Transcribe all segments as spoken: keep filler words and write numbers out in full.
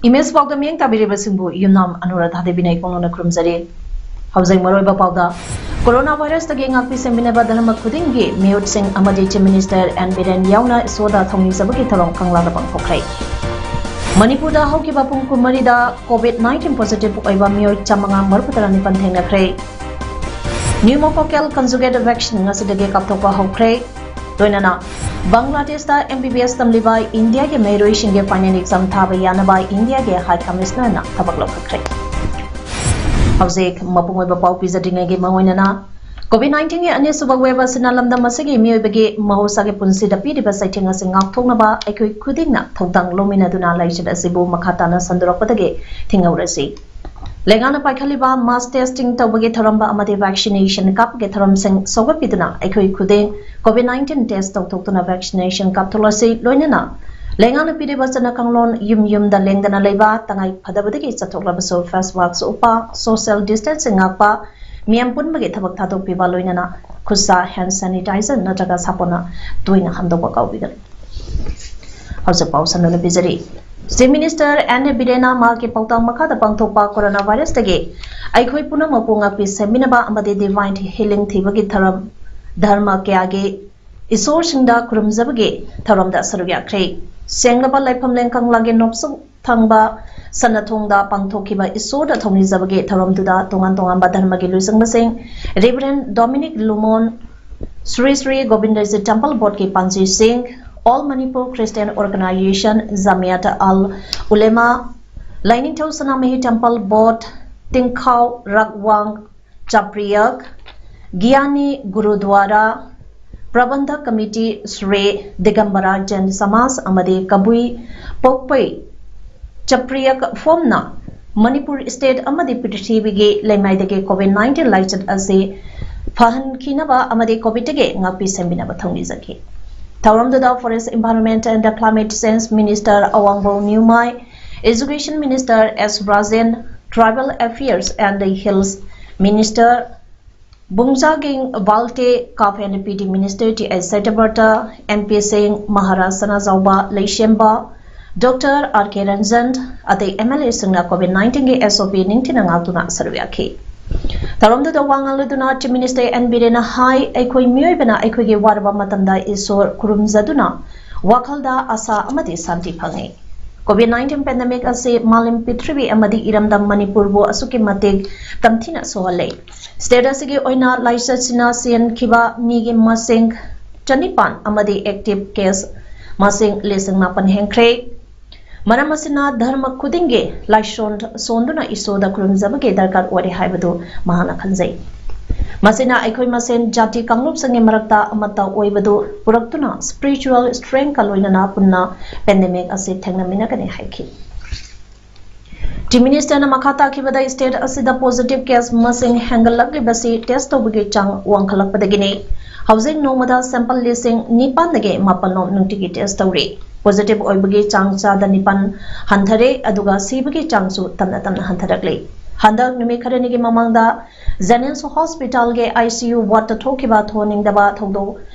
Image ꯄꯥꯎꯗ ꯃꯤꯠꯌꯦꯡ ꯇꯥꯕꯤꯔꯤꯕꯁꯤꯡꯕꯨ ꯌꯨꯝꯅꯥꯝ ꯑꯅꯨꯔꯥꯙꯥ ꯗꯦꯕꯤꯅ ꯏꯀꯣꯡꯅꯅ ꯈꯨꯔꯨꯝꯖꯔꯤ꯫ ꯍꯧꯖꯤꯛ ꯃꯔꯨꯑꯣꯏꯕ ꯄꯥꯎꯗ, ꯀꯣꯔꯣꯅꯥ ꯚꯥꯏꯔꯁꯇꯒꯤ ꯉꯥꯛꯄꯤ ꯁꯦꯝꯕꯤꯅꯕ ꯙꯔꯃ ꯈꯨꯗꯤꯡꯒꯤ ꯃꯤꯍꯨꯠꯁꯤꯡ ꯑꯃꯗꯤ Chief Minister N ꯕꯤꯔꯦꯟ ꯌꯥꯎꯅ ꯏꯁꯣꯔꯗ ꯊꯧꯅꯤꯖꯕꯒꯤ ꯊꯧꯔꯝ ꯀꯪꯂꯥꯗ ꯄꯥꯡꯊꯣꯛꯈ꯭ꯔꯦ꯫ ꯃꯅꯤꯄꯨꯔꯗ ꯍꯧꯈꯤꯕ ꯄꯨꯡ ꯀꯨꯟꯃꯔꯤꯗ COVID nineteen positive ꯑꯣꯏꯕ ꯃꯤꯑꯣꯏ ꯆꯥꯃꯉꯥ ꯃꯔꯤꯐꯨꯇꯔꯥ ꯅꯤꯄꯥꯟ ꯊꯦꯡꯅꯈ꯭ꯔꯦ꯫ Pneumococcal conjugate vaccine ꯉꯁꯤꯗꯒꯤ ꯀꯥꯞꯊꯣꯛꯄ ꯍꯧꯈ꯭ꯔꯦ꯫ ꯂꯣꯏꯅꯅ ꯕꯪꯒ꯭ꯂꯥꯗꯦꯁꯇ MBBS ꯇꯝꯂꯤꯕ ꯏꯟꯗꯤꯌꯥꯒꯤ ꯃꯍꯩꯔꯣꯏꯁꯤꯡꯒꯤ final exam ꯊꯥꯕ ꯌꯥꯅꯕ ꯏꯟꯗꯤꯌꯥꯒꯤ High Commissionerꯅ ꯊꯕꯛ ꯂꯧꯈꯠꯈ꯭ꯔꯦ꯫ ꯍꯧꯖꯤꯛ ꯃꯄꯨꯡ ꯑꯣꯏꯕ ꯄꯥꯎ ꯄꯤꯖꯗ꯭ꯔꯤꯉꯩꯒꯤ ꯃꯥꯡꯑꯣꯏꯅꯅ, COVID nineteen ꯒꯤ ꯑꯅꯤꯁꯨꯕ wave ꯑꯁꯤꯅ ꯂꯝꯗꯝ ꯑꯁꯤꯒꯤ ꯃꯤꯑꯣꯏꯕꯒꯤ ꯃꯍꯧꯁꯥꯒꯤ ꯄꯨꯟꯁꯤꯗ ꯄꯤꯔꯤꯕ ꯆꯩꯊꯦꯡ ꯑꯁꯤ ꯉꯥꯛꯊꯣꯛꯅꯕ ꯑꯩꯈꯣꯏ ꯈꯨꯗꯤꯡꯅ ꯊꯧꯗꯥꯡ ꯂꯧꯃꯤꯟꯅꯗꯨꯅ ꯂꯥꯏꯆꯠ ꯑꯁꯤꯕꯨ ꯃꯈꯥ ꯇꯥꯅ ꯁꯟꯗꯣꯔꯛꯄꯗꯒꯤ ꯊꯤꯡꯍꯧꯔꯁꯤ꯫ ꯂꯩꯉꯥꯛꯅ ꯄꯥꯏꯈꯠꯂꯤꯕ mass testing ꯇꯧꯕꯒꯤ ꯊꯧꯔꯝ ꯑꯃꯗꯤ vaccination ꯀꯥꯞꯄꯒꯤ ꯊꯧꯔꯝꯁꯤꯡ ꯁꯧꯒꯠꯄꯤꯗꯨꯅ ꯑꯩꯈꯣꯏ ꯈꯨꯗꯤꯡ COVID nineteen test ꯇꯧꯊꯣꯛꯇꯨꯅ vaccination ꯀꯥꯞꯊꯣꯛꯂꯁꯤ꯫ ꯂꯣꯏꯅꯅ ꯂꯩꯉꯥꯛꯅ ꯄꯤꯔꯤꯕ ꯆꯠꯅ ꯀꯥꯡꯂꯣꯟ, ꯌꯨꯝ ꯌꯨꯝꯗ ꯂꯦꯡꯗꯅ ꯂꯩꯕ, ꯇꯉꯥꯏ ꯐꯗꯕꯗꯒꯤ ꯆꯠꯊꯣꯛꯂꯕꯁꯨ face mask ꯎꯞꯄ, social distancing ꯉꯥꯛꯄ, ꯃꯤꯌꯥꯝ ꯄꯨꯟꯕꯒꯤ ꯊꯕꯛ ꯊꯥꯗꯣꯛꯄꯤꯕ, ꯂꯣꯏꯅꯅ ꯈꯨꯠꯁꯥ hand sanitizer ꯅꯠꯇ꯭ꯔꯒ ꯁꯥꯄꯣꯟꯅ ꯇꯣꯏꯅ ꯍꯥꯝꯗꯣꯛꯄ ꯀꯥꯎꯕꯤꯒꯅꯨ꯫ ꯍꯧꯖꯤꯛ ꯄꯥꯎ ꯁꯟꯗꯣꯛꯅ ꯄꯤꯖꯔꯤ꯫ Chief Minister N ꯕꯤꯔꯦꯟꯅ ꯃꯍꯥꯛꯀꯤ ꯄꯥꯎꯇꯥꯛ ꯃꯈꯥꯗ ꯄꯥꯡꯊꯣꯛꯄ ꯀꯣꯔꯣꯅꯥ ꯚꯥꯏꯔꯁꯇꯒꯤ ꯑꯩꯈꯣꯏ ꯄꯨꯝꯅꯃꯛꯄꯨ ꯉꯥꯛꯄꯤ ꯁꯦꯝꯕꯤꯅꯕ ꯑꯃꯗꯤ divine healing ꯊꯤꯕꯒꯤ ꯊꯧꯔꯝ, ꯙꯔꯃ ꯀꯌꯥꯒꯤ ꯏꯁꯣꯔꯁꯤꯡꯗ ꯈꯨꯔꯨꯝꯖꯕꯒꯤ ꯊꯧꯔꯝꯗ ꯁꯔꯨꯛ ꯌꯥꯈ꯭ꯔꯦ꯫ ꯁꯦꯡꯂꯕ ꯂꯥꯏꯐꯝꯂꯦꯟ ꯀꯪꯂꯥꯒꯤ ꯅꯣꯡꯆꯨꯞ ꯊꯪꯕ ꯁꯅꯊꯣꯡꯗ ꯄꯥꯡꯊꯣꯛꯈꯤꯕ ꯏꯁꯣꯔꯗ ꯊꯧꯅꯤꯖꯕꯒꯤ ꯊꯧꯔꯝꯗꯨꯗ ꯇꯣꯉꯥꯟ ꯇꯣꯉꯥꯟꯕ ꯙꯔꯃꯒꯤ ꯂꯨꯆꯤꯡꯕꯁꯤꯡ, Reverend Dominic Lumon, Sri Sri Govindajit Temple Boardꯀꯤ ꯄꯥꯟꯖꯤꯁꯤꯡ, All Manipur Christian Organization, Jamiat Al Ulema, ꯂꯥꯏꯅꯤꯡꯊꯧ ꯁꯅꯥꯃꯍꯤ Temple Board, ꯇꯤꯡꯈꯥꯎ ꯔꯥꯛꯋꯥꯡ ꯆꯥꯄ꯭ꯔꯤꯌꯛ, ꯒꯤꯌꯥꯅꯤ gurdwara ꯄ꯭ꯔꯕꯟꯙꯛ committee, Shri ꯗꯤꯒꯝꯕꯔꯥ ꯖꯦꯟ ꯁꯃꯥꯖ ꯑꯃꯗꯤ ꯀꯕꯨꯏ ꯄꯣꯛꯄꯩ ꯆꯥꯄ꯭ꯔꯤꯌꯛ ꯐꯣꯝꯅ ꯃꯅꯤꯄꯨꯔ state ꯑꯃꯗꯤ ꯄ꯭ꯔꯤꯊꯤꯕꯤꯒꯤ ꯂꯩꯃꯥꯏꯗꯒꯤ COVID nineteen ꯂꯥꯏꯆꯠ ꯑꯁꯤ ꯐꯍꯟꯈꯤꯅꯕ ꯑꯃꯗꯤ COVIDꯇꯒꯤ ꯉꯥꯛꯄꯤ ꯁꯦꯝꯕꯤꯅꯕ ꯊꯧꯅꯤꯖꯈꯤ꯫ ꯊꯧꯔꯝꯗꯨꯗ Forest, Environment and Climate Change Minister Awangbow Newmai, Education Minister S Rajen, Tribal Affairs and Hills Minister ꯕꯨꯡꯖꯥꯒꯤꯡ Valte, CAF and PD Minister T H Satyabrata, M P Singh, Maharaj Sanajaoba Leishemba, doctor R K Ranjan ꯑꯇꯩ ꯑꯦꯝ ꯑꯦꯜ ꯑꯦꯁꯤꯡꯅ ꯀꯣꯚꯤꯗ ꯅꯥꯏꯟꯇꯤꯟꯒꯤ ꯑꯦꯁ ꯑꯣ ꯄꯤ ꯅꯤꯡꯊꯤꯅ ꯉꯥꯛꯇꯨꯅ ꯁꯔꯨꯛ ꯌꯥꯈꯤ꯫ ꯊꯧꯔꯝꯗꯨꯗ ꯋꯥ ꯉꯥꯡꯂꯗꯨꯅ ꯆꯤꯐ ꯃꯤꯅꯤꯁꯇꯔ ꯑꯦꯟ ꯕꯤꯔꯦꯟꯅ ꯍꯥꯏ, ꯑꯩꯈꯣꯏ ꯃꯤꯑꯣꯏꯕꯅ ꯑꯩꯈꯣꯏꯒꯤ ꯋꯥꯔꯕ ꯃꯇꯝꯗ ꯏꯁꯣꯔ ꯈꯨꯔꯨꯝꯖꯗꯨꯅ ꯋꯥꯈꯜꯗ ꯑꯁꯥ ꯑꯃꯗꯤ ꯁꯥꯟꯇꯤ ꯐꯪꯏ꯫ ꯀꯣꯚꯤꯗ ꯅꯥꯏꯟꯇꯤꯟ ꯄꯦꯟꯗꯦꯃꯤꯛ ꯑꯁꯤ ꯃꯥꯂꯦꯝ ꯄ꯭ꯔꯤꯊꯤꯕꯤ ꯑꯃꯗꯤ ꯏꯔꯝꯗꯝ ꯃꯅꯤꯄꯨꯔꯕꯨ ꯑꯁꯨꯛꯀꯤ ꯃꯇꯤꯛ ꯇꯝꯊꯤꯅ ꯁꯣꯛꯍꯜꯂꯦ꯫ ꯁ꯭ꯇꯦꯠ ꯑꯁꯤꯒꯤ ꯑꯣꯏꯅ ꯂꯥꯏꯆꯠꯁꯤꯅ ꯁꯤꯍꯟꯈꯤꯕ ꯃꯤꯒꯤ ꯃꯁꯤꯡ ꯆꯅꯤꯄꯥꯟ ꯑꯃꯗꯤ ꯑꯦꯛꯇꯤꯚ ꯀꯦꯁ ꯃꯁꯤꯡ ꯂꯤꯁꯤꯡ ꯃꯥꯄꯟ ꯍꯦꯟꯈ꯭ꯔꯦ꯫ ꯃꯔꯝ ꯑꯁꯤꯅ ꯙꯔꯃ ꯈꯨꯗꯤꯡꯒꯤ ꯂꯥꯏꯁꯣꯟ ꯁꯣꯟꯗꯨꯅ ꯏꯁꯣꯔꯗ ꯈꯨꯔꯨꯝꯖꯕꯒꯤ ꯗꯔꯀꯥꯔ ꯑꯣꯏꯔꯦ ꯍꯥꯏꯕꯗꯨ ꯃꯍꯥꯛꯅ ꯈꯟꯖꯩ꯫ ꯃꯁꯤꯅ ꯑꯩꯈꯣꯏ ꯃꯁꯦꯟ ꯖꯥꯇꯤ ꯀꯥꯡꯂꯨꯞꯁꯤꯡꯒꯤ ꯃꯔꯛꯇ ꯑꯃꯠꯇ ꯑꯣꯏꯕꯗꯨ ꯄꯨꯔꯛꯇꯨꯅ ꯁ꯭ꯄꯤꯔꯤꯆꯨꯋꯦꯜ ꯁ꯭ꯇ꯭ꯔꯦꯡꯒ ꯂꯣꯏꯅꯅ ꯄꯨꯟꯅ ꯄꯦꯟꯗꯦꯃꯤꯛ ꯑꯁꯤ ꯊꯦꯡꯅꯃꯤꯟꯅꯒꯅꯤ ꯍꯥꯏꯈꯤ꯫ ꯆꯤꯐ ꯃꯤꯅꯤꯁꯇꯔꯅ ꯃꯈꯥ ꯇꯥꯈꯤꯕꯗ ꯁ꯭ꯇꯦꯠ ꯑꯁꯤꯗ ꯄꯣꯖꯤꯇꯤꯚ ꯀꯦꯁ ꯃꯁꯤꯡ ꯍꯦꯟꯒꯠꯂꯛꯂꯤꯕꯁꯤ ꯇꯦꯁ ꯇꯧꯕꯒꯤ ꯆꯥꯡ ꯋꯥꯡꯈꯠꯂꯛꯄꯗꯒꯤꯅꯤ꯫ ꯍꯧꯖꯤꯛ ꯅꯣꯡꯃꯗ ꯁꯦꯝꯄꯜ ꯂꯤꯁꯤꯡ ꯅꯤꯄꯥꯟꯗꯒꯤ ꯃꯥꯄꯟ ꯂꯣꯝ ꯅꯨꯡꯇꯤꯒꯤ ꯇꯦꯁ ꯇꯧꯔꯤ꯫ ꯄꯣꯖꯤꯇꯤꯚ ꯑꯣꯏꯕꯒꯤ ꯆꯥꯡ ꯆꯥꯗ ꯅꯤꯄꯥꯟ ꯍꯟꯊꯔꯦ, ꯑꯗꯨꯒ ꯁꯤꯕꯒꯤ ꯆꯥꯡꯁꯨ ꯇꯞꯅ ꯇꯞꯅ ꯍꯟꯊꯔꯛꯂꯤ꯫ ꯍꯟꯗꯛ ꯅꯨꯃꯤꯠ ꯈꯔꯅꯤꯒꯤ ꯃꯃꯥꯡꯗ ꯖꯦꯅꯤꯝꯁ ꯍꯣꯁꯄꯤꯇꯥꯜꯒꯤ ꯑꯥꯏ ꯁꯤ ꯌꯨ ꯋꯥꯔꯗꯇ ꯊꯣꯛꯈꯤꯕ ꯊꯣꯟꯅꯤꯡꯗꯕ ꯊꯧꯗꯣꯛ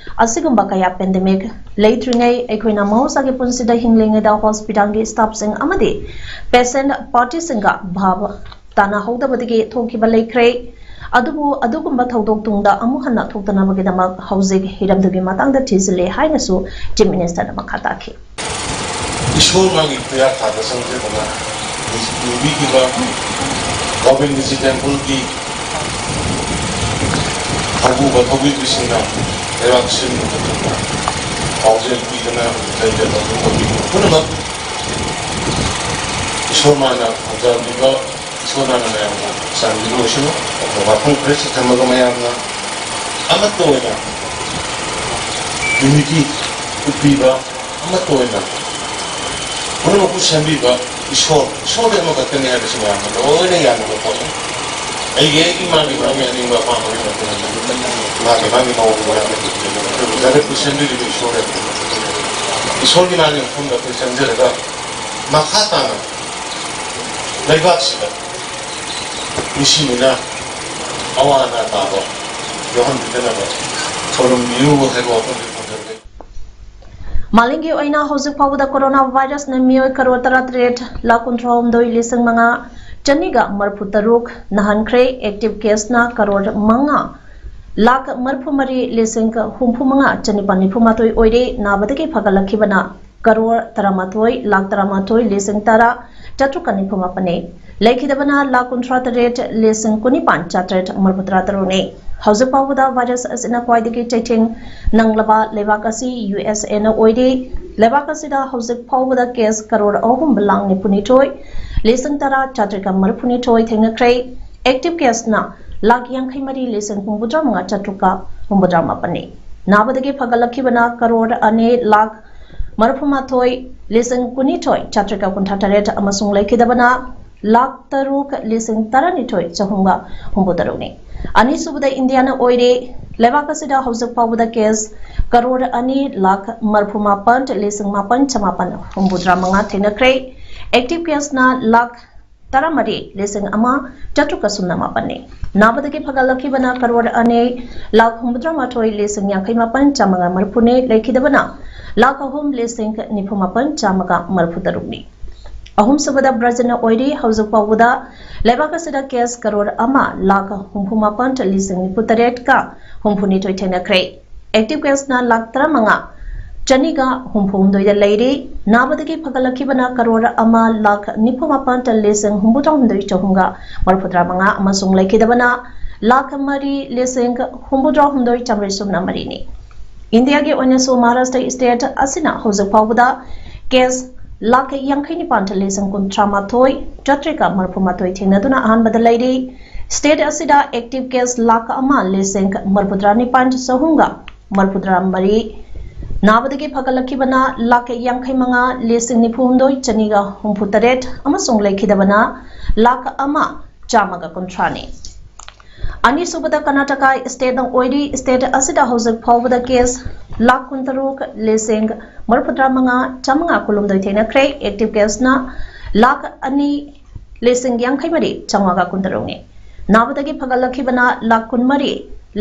ꯑꯁꯤꯒꯨꯝꯕ ꯀꯌꯥ ꯄꯦꯟꯗꯦꯃꯤꯛ ꯂꯩꯇ꯭ꯔꯤꯉꯩ ꯑꯩꯈꯣꯏꯅ ꯃꯍꯧꯁꯥꯒꯤ ꯄꯨꯟꯁꯤꯗ ꯍꯤꯡꯂꯤꯉꯩꯗ ꯍꯣꯁꯄꯤꯇꯥꯜꯒꯤ ꯁ꯭ꯇꯥꯐꯁꯤꯡ ꯑꯃꯗꯤ ꯄꯦꯁꯦꯟꯠ ꯄꯥꯔꯇꯤꯁꯤꯡꯒ ꯚꯥꯕ ꯇꯥꯅꯍꯧꯗꯕꯗꯒꯤ ꯊꯣꯛꯈꯤꯕ ꯂꯩꯈ꯭ꯔꯦ꯫ ꯑꯗꯨꯕꯨ ꯑꯗꯨꯒꯨꯝꯕ ꯊꯧꯗꯣꯛ ꯇꯨꯡꯗ ꯑꯃꯨꯛ ꯍꯟꯅ ꯊꯣꯛꯇꯅꯕꯒꯤꯗꯃꯛ ꯍꯧꯖꯤꯛ ꯍꯤꯔꯝꯗꯨꯒꯤ ꯃꯇꯥꯡꯗ ꯊꯤꯖꯤꯜꯂꯦ ꯍꯥꯏꯅꯁꯨ ꯆꯤꯐ ꯃꯤꯅꯤꯁꯇꯔꯅ ꯃꯈꯥ ꯇꯥꯈꯤ꯫ ꯏꯁꯣꯔ ꯃꯥꯒꯤ ꯈꯨꯌꯥ ꯊꯥꯗ ꯆꯪꯖꯗꯨꯅ ꯂꯤꯡꯕꯤꯈꯤꯕ ꯒꯣꯕꯤꯟꯗꯖꯤ ꯇꯦꯝꯄꯜꯒꯤ ꯊꯧꯕꯨꯕ ꯊꯧꯕꯤꯕꯁꯤꯡꯅ ꯂꯩꯕꯥꯛ ꯁꯤꯟꯕ ꯃꯇꯝꯗ ꯄꯥꯎꯖꯦꯜ ꯄꯤꯗꯨꯅ ꯂꯩꯖꯕ ꯊꯧꯕꯤꯕ ꯄꯨꯝꯅꯃꯛ ꯏꯁꯣꯔ ꯃꯥꯅ ꯐꯖꯕꯤꯕ ꯏꯁꯣꯔ ꯃꯥꯅ ꯃꯌꯥꯝꯕꯨ ꯆꯥꯟꯕꯤꯕ ꯑꯣꯏꯁꯅꯨ꯫ ꯑꯗꯨꯒ ꯋꯥꯐꯝ ꯈꯔꯁꯤ ꯊꯝꯃꯒ ꯃꯌꯥꯝꯅ ꯑꯃꯠꯇ ꯑꯣꯏꯅ ꯌꯨꯅꯤꯇꯤ ꯎꯠꯄꯤꯕ, ꯑꯃꯠꯇ ꯑꯣꯏꯅ ꯄꯨꯝꯅꯃꯛꯄꯨ ꯁꯦꯝꯕꯤꯕ ꯏꯁꯣꯔ, ꯏꯁꯣꯔꯗꯤ ꯑꯃꯈꯛꯇꯅꯤ ꯍꯥꯏꯕꯁꯤ ꯃꯌꯥꯝꯅ ꯂꯣꯏꯅ ꯌꯥꯅꯕ ꯄꯣꯠꯅꯤ꯫ ꯑꯩꯒꯤ, ꯑꯩꯒꯤ ꯃꯥꯒꯤ ꯃꯥꯒꯤ ꯑꯅꯤꯡꯕ ꯑꯄꯥꯝꯕꯒꯤ ꯃꯇꯨꯡ ꯏꯟꯅ ꯃꯥꯒꯤ ꯃꯥꯒꯤ ꯃꯑꯣꯡꯗ ꯃꯌꯥꯝꯅ ꯖꯒꯠꯄꯨ ꯁꯦꯝꯕꯤꯔꯤꯕ ꯏꯁꯣꯔ ꯍꯥꯏꯕꯗꯨ, ꯏꯁꯣꯔꯒꯤ ꯃꯥꯒꯤ ꯃꯐꯝꯗ ꯑꯩꯈꯣꯏ ꯆꯪꯖꯔꯒ ꯃꯈꯥ ꯇꯥꯅ ꯂꯩꯕꯥꯛꯁꯤꯗ ꯃꯤꯁꯤ ꯃꯤꯅꯥ ꯑꯋꯥ ꯑꯅꯥ ꯇꯥꯕ ꯌꯥꯎꯍꯟꯕꯤꯗꯅꯕ ꯊꯧꯔꯝ ꯕꯤꯌꯨ ꯍꯥꯏꯕ ꯋꯥꯐꯝꯁꯦ ꯊꯝꯖꯔꯒꯦ꯫ ꯃꯥꯂꯦꯝꯒꯤ ꯑꯣꯏꯅ ꯍꯧꯖꯤꯛ ꯐꯥꯎꯕꯗ ꯀꯣꯔꯣꯅꯥ ꯚꯥꯏꯔꯁꯅ ꯃꯤꯑꯣꯏ ꯀꯔꯣꯔ ꯇꯔꯥꯇꯔꯦꯠ ꯂꯥꯈ ꯀꯨꯟꯊ꯭ꯔꯥꯍꯨꯝꯗꯣꯏ ꯂꯤꯁꯤꯡ ꯃꯉꯥ ꯆꯅꯤꯒ ꯃꯔꯤꯐꯨ ꯇꯔꯨꯛ ꯅꯥꯍꯟꯈ꯭ꯔꯦ꯫ ꯑꯦꯛꯇꯤꯚ ꯀꯦꯁꯅ ꯀꯔꯣꯔ ꯃꯉꯥ ꯂꯥꯈ ꯃꯔꯤꯐꯨ ꯃꯔꯤ ꯂꯤꯁꯤꯡ ꯍꯨꯝꯐꯨ ꯃꯉꯥ ꯆꯅꯤꯄꯥꯟ ꯅꯤꯐꯨ ꯃꯥꯊꯣꯏ ꯑꯣꯏꯔꯦ꯫ ꯅꯥꯕꯗꯒꯤ ꯐꯒꯠꯂꯛꯈꯤꯕꯅ ꯀꯔꯣꯔ ꯇꯔꯥꯃꯥꯊꯣꯏ ꯂꯥꯈ ꯇꯔꯥꯃꯥꯊꯣꯏ ꯂꯤꯁꯤꯡ ꯇꯔꯥ ꯆꯥꯇ꯭ꯔꯨꯛꯀ ꯅꯤꯐꯨ ꯃꯥꯄꯟꯅꯤ꯫ ꯂꯩꯈꯤꯗꯕꯅ ꯂꯥꯈ ꯀꯨꯟꯊ꯭ꯔꯥ ꯇꯔꯦꯠ ꯂꯤꯁꯤꯡ ꯀꯨꯟꯅꯤꯄꯥꯟ ꯆꯥꯇ꯭ꯔꯦꯠ ꯃꯔꯤꯐꯨ ꯇꯔꯥ ꯇꯔꯨꯛꯅꯤ꯫ ꯍꯧꯖꯤꯛ ꯐꯥꯎꯕꯗ ꯚꯥꯏꯔꯁ ꯑꯁꯤꯅ ꯈ꯭ꯋꯥꯏꯗꯒꯤ ꯆꯩꯊꯦꯡ ꯅꯪꯂꯕ ꯂꯩꯕꯥꯛ ꯑꯁꯤ ꯌꯨ ꯑꯦꯁ ꯑꯦꯅ ꯑꯣꯏꯔꯤ꯫ ꯂꯩꯕꯥꯛ ꯑꯁꯤꯗ ꯍꯧꯖꯤꯛ ꯐꯥꯎꯕꯗ ꯀꯦꯁ ꯀꯔꯣꯔ ꯑꯍꯨꯝ ꯂꯥꯈ ꯅꯤꯐꯨꯅꯤꯊꯣꯏ ꯂꯤꯁꯤꯡ ꯇꯔꯥ ꯆꯥꯇ꯭ꯔꯦꯠꯀ ꯃꯔꯤꯐꯨꯅꯤꯊꯣꯏ ꯊꯦꯡꯅꯈ꯭ꯔꯦ꯫ ꯑꯦꯛꯇꯤꯚ ꯀꯦꯁꯅ ꯂꯥꯈ ꯌꯥꯡꯈꯩ ꯃꯔꯤ ꯂꯤꯁꯤꯡ ꯍꯨꯝꯐꯨꯇꯔꯥ ꯃꯉꯥ ꯆꯥꯇ꯭ꯔꯨꯛꯀ ꯍꯨꯝꯐꯨꯇꯔꯥ ꯃꯥꯄꯟꯅꯤ꯫ ꯅꯥꯕꯗꯒꯤ ꯐꯒꯠꯂꯛꯈꯤꯕꯅ ꯀꯔꯣꯔ ꯑꯅꯤ ꯂꯥꯈ ꯃꯔꯤꯐꯨꯃꯥꯊꯣꯏ ꯂꯤꯁꯤꯡ ꯀꯨꯟꯅꯤꯊꯣꯏ ꯆꯥꯇ꯭ꯔꯦꯠꯀ ꯀꯨꯟꯊ꯭ꯔꯥ ꯇꯔꯦꯠ ꯑꯃꯁꯨꯡ ꯂꯩꯈꯤꯗꯕꯅ ꯂꯥꯈ ꯇꯔꯨꯛ ꯂꯤꯁꯤꯡ ꯇꯔꯥꯅꯤꯊꯣꯏ ꯆꯍꯨꯝꯒ ꯍꯨꯝꯐꯨ ꯇꯔꯨꯛꯅꯤ꯫ ꯑꯅꯤꯁꯨꯕꯗ ꯏꯟꯗꯤꯌꯥꯅ ꯑꯣꯏꯔꯦ꯫ ꯂꯩꯕꯥꯛ ꯑꯁꯤꯗ ꯍꯧꯖꯤꯛ ꯐꯥꯎꯕꯗ ꯀꯦꯁ ꯀꯔꯣꯔ ꯑꯅꯤ ꯂꯥꯈ ꯃꯔꯤꯐꯨ ꯃꯥꯄꯟ ꯂꯤꯁꯤꯡ ꯃꯥꯄꯟ ꯆꯃꯥꯄꯟ ꯍꯨꯝꯐꯨꯇꯔꯥ ꯃꯉꯥ ꯊꯦꯡꯅꯈ꯭ꯔꯦ꯫ ꯑꯦꯛꯇꯤꯚ ꯀꯦꯁꯅ ꯂꯥꯈ ꯇꯔꯥꯃꯔꯤ ꯂꯤꯁꯤꯡ ꯑꯃ ꯆꯥꯇ꯭ꯔꯨꯛꯀ ꯁꯨꯞꯅ ꯃꯥꯄꯟꯅꯤ꯫ ꯅꯥꯕꯗꯒꯤ ꯐꯒꯠꯂꯛꯈꯤꯕꯅ ꯀꯔꯣꯔ ꯑꯅꯤ ꯂꯥꯈ ꯍꯨꯝꯐꯨꯇꯔꯥ ꯃꯥꯊꯣꯏ ꯂꯤꯁꯤꯡ ꯌꯥꯡꯈꯩ ꯃꯥꯄꯟ ꯆꯥꯝꯃꯒ ꯃꯔꯤꯐꯨꯅꯤ꯫ ꯂꯩꯈꯤꯗꯕꯅ ꯂꯥꯈ ꯑꯍꯨꯝ ꯂꯤꯁꯤꯡ ꯅꯤꯐꯨ ꯃꯥꯄꯟ ꯆꯥꯝꯃꯒ ꯃꯔꯤꯐꯨ ꯇꯔꯨꯛꯅꯤ꯫ ꯑꯍꯨꯝꯁꯨꯕꯗ ꯕ꯭ꯔꯥꯖꯤꯜꯅ ꯑꯣꯏꯔꯤ꯫ ꯍꯧꯖꯤꯛ ꯐꯥꯎꯕꯗ ꯂꯩꯕꯥꯛ ꯑꯁꯤꯗ ꯀꯦꯁ ꯀꯔꯣꯔ ꯑꯃ ꯂꯥꯈ ꯍꯨꯝꯐꯨ ꯃꯥꯄꯟ ꯂꯤꯁꯤꯡ ꯅꯤꯐꯨ ꯇꯔꯦꯠꯀ ꯍꯨꯝꯐꯨꯅꯤꯊꯣꯏ ꯊꯦꯡꯅꯈ꯭ꯔꯦ꯫ ꯑꯦꯛꯇꯤꯚ ꯀꯦꯁꯅ ꯂꯥꯈ ꯇꯔꯥꯃꯉꯥ ꯆꯅꯤꯒ ꯍꯨꯝꯐꯨ ꯍꯨꯝꯗꯣꯏꯗ ꯂꯩꯔꯤ꯫ ꯅꯥꯕꯗꯒꯤ ꯐꯒꯠꯂꯛꯈꯤꯕꯅ ꯀꯔꯣꯔ ꯑꯃ ꯂꯥꯈ ꯅꯤꯐꯨ ꯃꯥꯄꯟ ꯂꯤꯁꯤꯡ ꯍꯨꯝꯐꯨꯇꯔꯥ ꯍꯨꯝꯗꯣꯏ ꯆꯍꯨꯝꯒ ꯃꯔꯤꯐꯨꯇꯔꯥ ꯃꯉꯥ ꯑꯃꯁꯨꯡ ꯂꯩꯈꯤꯗꯕꯅ ꯂꯥꯈ ꯃꯔꯤ ꯂꯤꯁꯤꯡ ꯍꯨꯝꯐꯨꯇꯔꯥ ꯍꯨꯝꯗꯣꯏ ꯆꯥꯃꯔꯤ ꯁꯨꯞꯅ ꯃꯔꯤꯅꯤ꯫ ꯏꯟꯗꯤꯌꯥꯒꯤ ꯑꯣꯏꯅꯁꯨ ꯃꯍꯥꯔꯥꯁꯇ꯭ꯔ ꯁ꯭ꯇꯦꯠ ꯑꯁꯤꯅ ꯍꯧꯖꯤꯛ ꯐꯥꯎꯕꯗ ꯀꯦꯁ ꯂꯥꯈ ꯌꯥꯡꯈꯩ ꯅꯤꯄꯥꯟ ꯂꯤꯁꯤꯡ ꯀꯨꯟꯊ꯭ꯔꯥ ꯃꯥꯊꯣꯏ ꯆꯥꯇ꯭ꯔꯦꯠꯀ ꯃꯔꯤꯐꯨ ꯃꯥꯊꯣꯏ ꯊꯦꯡꯅꯗꯨꯅ ꯑꯍꯥꯟꯕꯗ ꯂꯩꯔꯤ꯫ ꯁ꯭ꯇꯦꯠ ꯑꯁꯤꯗ ꯑꯦꯛꯇꯤꯚ ꯀꯦꯁ ꯂꯥꯈ ꯑꯃ ꯂꯤꯁꯤꯡ ꯃꯔꯤꯐꯨꯇꯔꯥ ꯅꯤꯄꯥꯟ ꯆꯍꯨꯝꯒ ꯃꯔꯤꯐꯨꯇꯔꯥ ꯃꯔꯤ, ꯅꯥꯕꯗꯒꯤ ꯐꯒꯠꯂꯛꯈꯤꯕꯅ ꯂꯥꯈ ꯌꯥꯡꯈꯩ ꯃꯉꯥ ꯂꯤꯁꯤꯡ ꯅꯤꯐꯨ ꯍꯨꯝꯗꯣꯏ ꯆꯅꯤꯒ ꯍꯨꯝꯐꯨ ꯇꯔꯦꯠ ꯑꯃꯁꯨꯡ ꯂꯩꯈꯤꯗꯕꯅ ꯂꯥꯈ ꯑꯃ ꯆꯥꯝꯃꯒ ꯀꯨꯟꯊ꯭ꯔꯥꯅꯤ꯫ ꯑꯅꯤꯁꯨꯕꯗ ꯀꯔꯅꯥꯇꯀꯥ ꯁ꯭ꯇꯦꯠꯅ ꯑꯣꯏꯔꯤ꯫ ꯁ꯭ꯇꯦꯠ ꯑꯁꯤꯗ ꯍꯧꯖꯤꯛ ꯐꯥꯎꯕꯗ ꯀꯦꯁ ꯂꯥꯈ ꯀꯨꯟꯇꯔꯨꯛ ꯂꯤꯁꯤꯡ ꯃꯔꯤꯐꯨꯇꯔꯥ ꯃꯉꯥ ꯆꯥꯝꯃꯉꯥ ꯀꯨꯟꯍꯨꯝꯗꯣꯏ ꯊꯦꯡꯅꯈ꯭ꯔꯦ꯫ ꯑꯦꯛꯇꯤꯚ ꯀꯦꯁꯅ ꯂꯥꯈ ꯑꯅꯤ ꯂꯤꯁꯤꯡ ꯌꯥꯡꯈꯩ ꯃꯔꯤ ꯆꯥꯝꯃꯉꯥꯒ ꯀꯨꯟꯇꯔꯨꯛꯅꯤ꯫ ꯅꯥꯕꯗꯒꯤ ꯐꯒꯠꯂꯛꯈꯤꯕꯅ ꯂꯥꯈ ꯀꯨꯟꯃꯔꯤ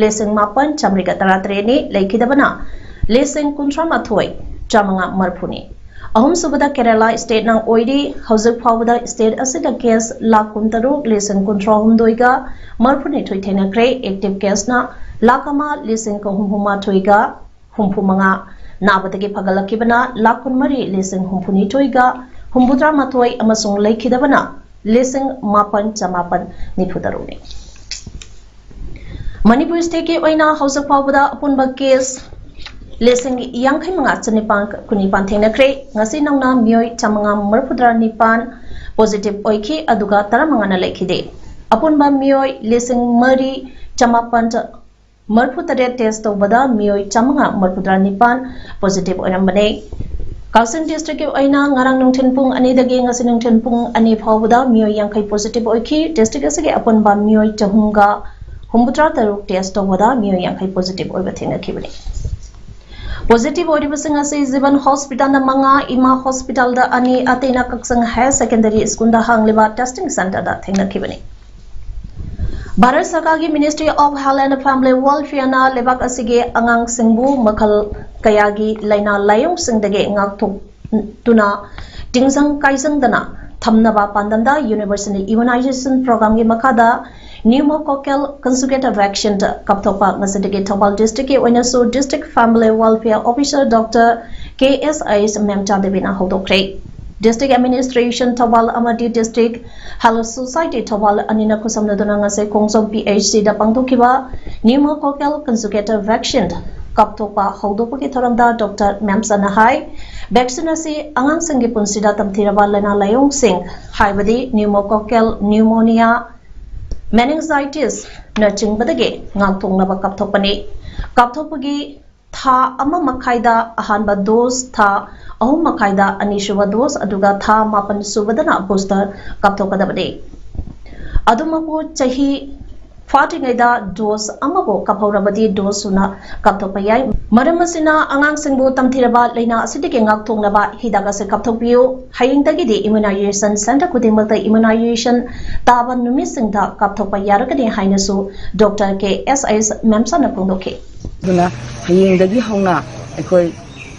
ꯂꯤꯁꯤꯡ ꯃꯥꯄꯟ ꯆꯥꯃꯔꯤꯒ ꯇꯔꯥꯇꯔꯦꯠꯅꯤ꯫ ꯂꯩꯈꯤꯗꯕꯅ ꯂꯤꯁꯤꯡ ꯀꯨꯟꯊ꯭ꯔꯥ ꯃꯥꯊꯣꯏ ꯆꯥꯃꯉꯥ ꯃꯔꯤꯐꯨꯅꯤ꯫ ꯑꯍꯨꯝꯁꯨꯕꯗ ꯀꯦꯔꯂꯥ stateꯅ ꯑꯣꯏꯔꯤ꯫ ꯍꯧꯖꯤꯛ ꯐꯥꯎꯕꯗ state ꯑꯁꯤꯗ case ꯂꯥꯈ ꯀꯨꯟꯇꯔꯨꯛ ꯂꯤꯁꯤꯡ ꯀꯨꯟꯊ꯭ꯔꯥ ꯍꯨꯝꯗꯣꯏꯒ ꯃꯔꯤꯐꯨꯅꯤꯊꯣꯏ ꯊꯦꯡꯅꯈ꯭ꯔꯦ꯫ Active caseꯅ ꯂꯥꯈ ꯑꯃ ꯂꯤꯁꯤꯡ ꯍꯨꯝꯐꯨ ꯃꯥꯊꯣꯏꯒ ꯍꯨꯝꯐꯨ ꯃꯉꯥ, ꯅꯥꯕꯗꯒꯤ ꯐꯒꯠꯂꯛꯈꯤꯕꯅ ꯂꯥꯈ ꯀꯨꯟꯃꯔꯤ ꯂꯤꯁꯤꯡ ꯍꯨꯝꯐꯨꯅꯤꯊꯣꯏꯒ ꯍꯨꯝꯐꯨꯇꯔꯥ ꯃꯥꯊꯣꯏ ꯑꯃꯁꯨꯡ ꯂꯩꯈꯤꯗꯕꯅ ꯂꯤꯁꯤꯡ ꯃꯥꯄꯟ ꯆꯃꯥꯄꯟ ꯅꯤꯐꯨ ꯇꯔꯨꯛꯅꯤ꯫ ꯃꯅꯤꯄꯨꯔ stateꯀꯤ ꯑꯣꯏꯅ ꯍꯧꯖꯤꯛ ꯐꯥꯎꯕꯗ ꯑꯄꯨꯟꯕ case ꯂꯤꯁꯤꯡ ꯌꯥꯡꯈꯩ ꯃꯉꯥ ꯆꯅꯤꯄꯥꯟ ꯀꯨꯟꯅꯤꯄꯥꯟ ꯊꯦꯡꯅꯈ꯭ꯔꯦ꯫ ꯉꯁꯤ ꯅꯧꯅ ꯃꯤꯑꯣꯏ ꯆꯥꯃꯉꯥ ꯃꯔꯤꯐꯨꯇꯔꯥ ꯅꯤꯄꯥꯟ positive ꯑꯣꯏꯈꯤ, ꯑꯗꯨꯒ ꯇꯔꯥꯃꯉꯥꯅ ꯂꯩꯈꯤꯗꯦ꯫ ꯑꯄꯨꯟꯕ ꯃꯤꯑꯣꯏ ꯂꯤꯁꯤꯡ ꯃꯔꯤ ꯆꯃꯥꯄꯟ ꯃꯔꯤꯐꯨꯇꯔꯦꯠ test ꯇꯧꯕꯗ ꯃꯤꯑꯣꯏ ꯆꯥꯃꯉꯥ ꯃꯔꯤꯐꯨꯇꯔꯥ ꯅꯤꯄꯥꯟ positive ꯑꯣꯏꯔꯝꯕꯅꯦ꯫ ꯀꯛꯆꯤꯡ districtꯀꯤ ꯑꯣꯏꯅ ꯉꯔꯥꯡ ꯅꯨꯡꯊꯤꯜ ꯄꯨꯡ ꯑꯅꯤꯗꯒꯤ ꯉꯁꯤ ꯅꯨꯡꯊꯤꯜ ꯄꯨꯡ ꯑꯅꯤ ꯐꯥꯎꯕꯗ ꯃꯤꯑꯣꯏ ꯌꯥꯡꯈꯩ positive ꯑꯣꯏꯈꯤ꯫ District ꯑꯁꯤꯒꯤ ꯑꯄꯨꯟꯕ ꯃꯤꯑꯣꯏ ꯆꯍꯨꯝꯒ ꯍꯨꯝꯐꯨꯇꯔꯥ ꯇꯔꯨꯛ test ꯇꯧꯕꯗ ꯃꯤꯑꯣꯏ ꯌꯥꯡꯈꯩ positive ꯑꯣꯏꯕ ꯊꯦꯡꯅꯈꯤꯕꯅꯤ꯫ Positive ꯑꯣꯏꯔꯤꯕꯁꯤꯡ ꯑꯁꯤ ꯖꯤꯕꯟ hospitalꯗ ꯃꯉꯥ, ꯏꯃꯥ hospitalꯗ ꯑꯅꯤ, ꯑꯇꯩꯅ ꯀꯛꯆꯤꯡ Higher Secondary Schoolꯗ ꯍꯥꯡꯂꯤꯕ testing centreꯗ ꯊꯦꯡꯅꯈꯤꯕꯅꯤ꯫ ꯚꯥꯔꯠ ꯁꯔꯀꯥꯔꯒꯤ Ministry of Health and Family Welfareꯅ ꯂꯩꯕꯥꯛ ꯑꯁꯤꯒꯤ ꯑꯉꯥꯡꯁꯤꯡꯕꯨ ꯃꯈꯜ ꯀꯌꯥꯒꯤ ꯂꯥꯏꯅꯥ ꯂꯥꯏꯌꯣꯡꯁꯤꯡꯗꯒꯤ ꯉꯥꯛꯊꯣꯛꯇꯨꯅ ꯇꯤꯡꯖꯪ ꯀꯥꯏꯖꯪꯗꯅ ꯊꯝꯅꯕ ꯄꯥꯟꯗꯝꯗ Universal Immunization Programꯒꯤ ꯃꯈꯥꯗ pneumococcal conjugate vaccine ꯀꯥꯞꯊꯣꯛꯄ ꯉꯁꯤꯗꯒꯤ ꯊꯧꯕꯥꯜ districtꯀꯤ ꯑꯣꯏꯅꯁꯨ District Family Welfare Officer Doctor K S I S ꯃꯦꯝꯆꯥ ꯗꯦꯕꯤꯅ ꯍꯧꯗꯣꯛꯈ꯭ꯔꯦ꯫ District Administration Thoubal ꯑꯃꯗꯤ District Health Society ꯊꯧꯕꯥꯜ ꯑꯅꯤꯅ ꯈꯨꯠꯁꯝꯅꯗꯨꯅ ꯉꯁꯤ ꯈꯣꯡꯖꯣꯝ P H Cꯗ ꯄꯥꯡꯊꯣꯛꯈꯤꯕ pneumococcal conjugate vaccine ꯀꯥꯞꯊꯣꯛꯄ ꯍꯧꯗꯣꯛꯄꯒꯤ ꯊꯧꯔꯝꯗ Doctor ꯃꯦꯝꯆꯥꯅ ꯍꯥꯏ, vaccine ꯑꯁꯤ ꯑꯉꯥꯡꯁꯤꯡꯒꯤ ꯄꯨꯟꯁꯤꯗ ꯇꯝꯊꯤꯔꯕ ꯂꯥꯏꯅꯥ ꯂꯥꯏꯌꯣꯡꯁꯤꯡ, ꯍꯥꯏꯕꯗꯤ pneumococcal pneumonia, meningitis ꯅꯆꯤꯡꯕꯗꯒꯤ ꯉꯥꯛꯊꯣꯛꯅꯕ ꯀꯥꯞꯊꯣꯛꯄꯅꯤ꯫ ꯀꯥꯞꯊꯣꯛꯄꯒꯤ ꯊꯥ ꯑꯃ ꯃꯈꯥꯏꯗ ꯑꯍꯥꯟꯕ dose, ꯊꯥ ꯑꯍꯨꯝ ꯃꯈꯥꯏꯗ ꯑꯅꯤꯁꯨꯕ dose, ꯑꯗꯨꯒ ꯊꯥ ꯃꯥꯄꯟ ꯁꯨꯕꯗꯅ booster ꯀꯥꯞꯊꯣꯛꯀꯗꯕꯅꯤ꯫ ꯑꯗꯨꯃꯛꯄꯨ ꯆꯍꯤ ꯐꯥꯗ꯭ꯔꯤꯉꯩꯗ dose ꯑꯃꯕꯨ ꯀꯥꯞꯍꯧꯔꯕꯗꯤ dose ꯁꯨꯅ ꯀꯥꯞꯊꯣꯛꯄ ꯌꯥꯏ꯫ ꯃꯔꯝ ꯑꯁꯤꯅ ꯑꯉꯥꯡꯁꯤꯡꯕꯨ ꯇꯝꯊꯤꯔꯕ ꯂꯥꯏꯅꯥ ꯑꯁꯤꯗꯒꯤ ꯉꯥꯛꯊꯣꯛꯅꯕ ꯍꯤꯗꯥꯛ ꯑꯁꯤ ꯀꯥꯞꯊꯣꯛꯄꯤꯌꯨ꯫ ꯍꯌꯦꯡꯗꯒꯤꯗꯤ immunization centre ꯈꯨꯗꯤꯡꯃꯛꯇ immunization ꯇꯥꯕ ꯅꯨꯃꯤꯠꯁꯤꯡꯗ ꯀꯥꯞꯊꯣꯛꯄ ꯌꯥꯔꯒꯅꯤ ꯍꯥꯏꯅꯁꯨ Doctor K S I S ꯃꯦꯝꯆꯥꯅ ꯐꯣꯡꯗꯣꯛꯈꯤ꯫ ꯑꯗꯨꯅ ꯍꯌꯦꯡꯗꯒꯤ ꯍꯧꯅ ꯑꯩꯈꯣꯏ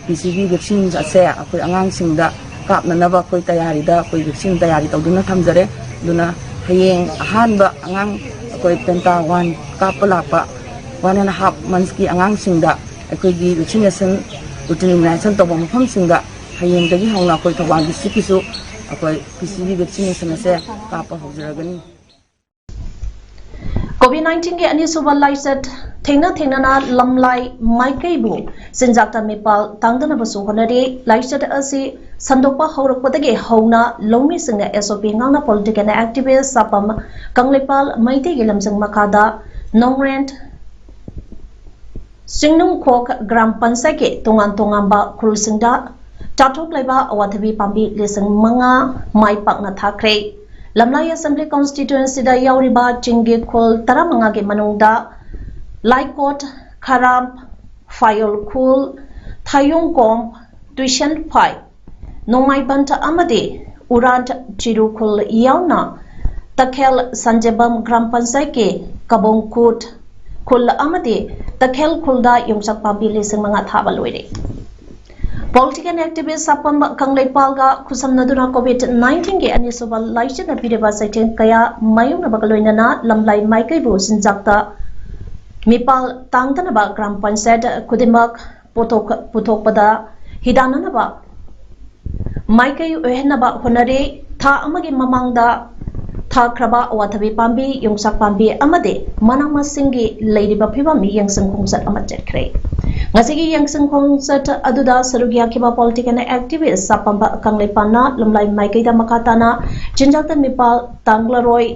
ꯄꯤ ꯁꯤ ꯚꯤ ꯚꯦꯛꯁꯤꯟ ꯑꯁꯦ ꯑꯩꯈꯣꯏ ꯑꯉꯥꯡꯁꯤꯡꯗ ꯀꯥꯞꯅꯅꯕ ꯑꯩꯈꯣꯏ ꯇꯌꯥꯔꯤꯗ, ꯑꯩꯈꯣꯏ ꯚꯦꯛꯁꯤꯟ ꯇꯌꯥꯔꯤ ꯇꯧꯗꯨꯅ ꯊꯝꯖꯔꯦ꯫ ꯑꯗꯨꯅ ꯍꯌꯦꯡ ꯑꯍꯥꯟꯕ ꯑꯉꯥꯡ ꯑꯩꯈꯣꯏ ꯄꯦꯟꯇꯥ ꯋꯥꯟ ꯀꯥꯞꯄ ꯂꯥꯛꯄ ꯋꯥꯟ ꯑꯦꯟ ꯍꯥꯐ ꯃꯟꯁꯀꯤ ꯑꯉꯥꯡꯁꯤꯡꯗ ꯑꯩꯈꯣꯏꯒꯤ ꯚꯦꯛꯁꯤꯅꯦꯁꯟ, ꯔꯨꯇꯤꯟ ꯏꯃ꯭ꯌꯨꯅꯥꯏꯖꯦꯁꯟ ꯇꯧꯕ ꯃꯐꯝꯁꯤꯡꯗ ꯍꯌꯦꯡꯗꯒꯤ ꯍꯧꯅ ꯑꯩꯈꯣꯏ ꯊꯧꯕꯥꯜ ꯗꯤꯁꯇ꯭ꯔꯤꯛꯀꯤꯁꯨ ꯑꯩꯈꯣꯏ ꯄꯤ ꯁꯤ ꯚꯤ ꯚꯦꯛꯁꯤꯅꯦꯁꯟ ꯑꯁꯦ ꯀꯥꯞꯄ ꯍꯧꯖꯔꯒꯅꯤ꯫ ꯀꯣꯚꯤꯗ ꯅꯥꯏꯟꯇꯤꯟꯒꯤ ꯑꯅꯤꯁꯨꯕ ꯂꯥꯏꯆꯠ ꯊꯦꯡꯅ ꯊꯦꯡꯅꯅ ꯂꯝꯂꯥꯏ ꯃꯥꯏꯀꯩꯕꯨ ꯆꯤꯟꯖꯥꯛꯇ ꯃꯤꯄꯥꯜ ꯇꯥꯡꯗꯅꯕꯁꯨ ꯍꯣꯠꯅꯔꯤ꯫ ꯂꯥꯏꯆꯠ ꯑꯁꯤ ꯁꯟꯗꯣꯛꯄ ꯍꯧꯔꯛꯄꯗꯒꯤ ꯍꯧꯅ ꯂꯧꯃꯤꯁꯤꯡꯅ ꯑꯦꯁ ꯑꯣ ꯄꯤ ꯉꯥꯛꯅ ꯄꯣꯂꯤꯇꯤꯀꯦꯜ ꯑꯦꯛꯇꯤꯚꯤꯁ꯭ꯠ ꯁꯥꯄꯝ ꯀꯪꯂꯩꯄꯥꯜ ꯃꯩꯇꯩꯒꯤ ꯂꯝꯖꯤꯡ ꯃꯈꯥꯗ ꯅꯣꯡꯔꯦꯟ ꯆꯤꯡꯅꯨꯡꯈꯣꯛ ꯒ꯭ꯔꯥꯝ ꯄꯟꯆꯥꯌꯠꯀꯤ ꯇꯣꯉꯥꯟ ꯇꯣꯉꯥꯟꯕ ꯈꯨꯜꯁꯤꯡꯗ ꯆꯥꯊꯣꯛꯂꯤꯕ ꯑꯋꯥꯊꯕꯤ ꯄꯥꯝꯕꯤ ꯂꯤꯁꯤꯡ ꯃꯉꯥ ꯃꯥꯏ ꯄꯥꯛꯅ ꯊꯥꯈ꯭ꯔꯦ꯫ ꯂꯝꯂꯥꯏ ꯑꯦꯁꯦꯝꯕ꯭ꯂꯤ ꯀꯣꯟꯁꯇꯤꯇ꯭ꯋꯦꯟꯁꯤꯗ ꯌꯥꯎꯔꯤꯕ ꯆꯤꯡꯒꯤ ꯈꯨꯜ ꯇꯔꯥꯃꯉꯥꯒꯤ ꯃꯅꯨꯡꯗ ꯂꯥꯏꯀꯣꯠ, ꯈꯔꯥꯝ, ꯐꯥꯌꯣꯜ ꯈꯨꯜ, ꯊꯌꯣꯡꯀꯣꯝ, ꯇꯨꯏꯁꯟꯐꯥꯏ, ꯅꯣꯡꯃꯥꯏꯕꯟꯊ ꯑꯃꯗꯤ ꯎꯔꯥꯟ ꯆꯤꯔꯨ ꯈꯨꯜ ꯌꯥꯎꯅ ꯇꯈꯦꯜ ꯁꯟꯖꯦꯕꯝ ꯒ꯭ꯔꯥꯝ ꯄꯟꯆꯥꯌꯠꯀꯤ ꯀꯕꯣꯡꯀꯨꯠ ꯈꯨꯜ ꯑꯃꯗꯤ ꯇꯈꯦꯜ ꯈꯨꯜꯗ ꯌꯣꯡꯆꯥꯛ ꯄꯥꯝꯕꯤ ꯂꯤꯁꯤꯡ ꯃꯉꯥ ꯊꯥꯕ ꯂꯣꯏꯔꯦ꯫ ꯄꯣꯂꯤꯇꯤꯀꯦꯜ ꯑꯦꯛꯇꯤꯚꯤꯁ꯭ꯠ ꯁꯥꯄꯝ ꯀꯪꯂꯩꯄꯥꯜꯒ ꯈꯨꯠꯁꯝꯅꯗꯨꯅ ꯀꯣꯚꯤꯗ ꯅꯥꯏꯟꯇꯤꯟꯒꯤ ꯑꯅꯤꯁꯨꯕ ꯂꯥꯏꯆꯠꯅ ꯄꯤꯔꯤꯕ ꯆꯩꯊꯦꯡ ꯀꯌꯥ ꯃꯥꯌꯣꯛꯅꯕꯒ ꯂꯣꯏꯅꯅ ꯂꯝꯂꯥꯏ ꯃꯥꯏꯀꯩꯕꯨ ꯆꯤꯟꯖꯥꯛꯇ ꯃꯤꯄꯥꯜ ꯇꯥꯡꯗꯅꯕ ꯒ꯭ꯔꯥꯝ ꯄꯟꯆꯥꯌꯠ ꯈꯨꯗꯤꯡꯃꯛ ꯄꯨꯊꯣꯛ-, ꯄꯨꯊꯣꯛꯄꯗ ꯍꯤꯗꯥꯟꯅꯅꯕ ꯃꯥꯏꯀꯩ ꯑꯣꯏꯍꯟꯅꯕ ꯍꯣꯠꯅꯔꯤ꯫ ꯊꯥ ꯑꯃꯒꯤ ꯃꯃꯥꯡꯗ ꯊꯥꯈ꯭ꯔꯕ ꯑꯋꯥꯊꯕꯤ ꯄꯥꯝꯕꯤ, ꯌꯣꯡꯆꯥꯛ ꯄꯥꯝꯕꯤ ꯑꯃꯗꯤ ꯃꯅꯥ ꯃꯁꯤꯡꯒꯤ ꯂꯩꯔꯤꯕ ꯐꯤꯕꯝ ꯌꯦꯡꯁꯤꯟ ꯈꯣꯡꯆꯠ ꯑꯃ ꯆꯠꯈ꯭ꯔꯦ꯫ ꯉꯁꯤꯒꯤ ꯌꯦꯡꯁꯤꯟ ꯈꯣꯡꯆꯠ ꯑꯗꯨꯗ ꯁꯔꯨꯛ ꯌꯥꯈꯤꯕ ꯄꯣꯂꯤꯇꯤꯀꯦꯜ ꯑꯦꯛꯇꯤꯚꯤꯁ꯭ꯠ ꯁꯥꯄꯝꯕ ꯀꯪꯂꯩꯄꯥꯜꯅ ꯂꯝꯂꯥꯏ ꯃꯥꯏꯀꯩꯗ ꯃꯈꯥ ꯇꯥꯅ ꯆꯤꯟꯖꯥꯛꯇ ꯃꯤꯄꯥꯜ ꯇꯥꯡꯂꯔꯣꯏ,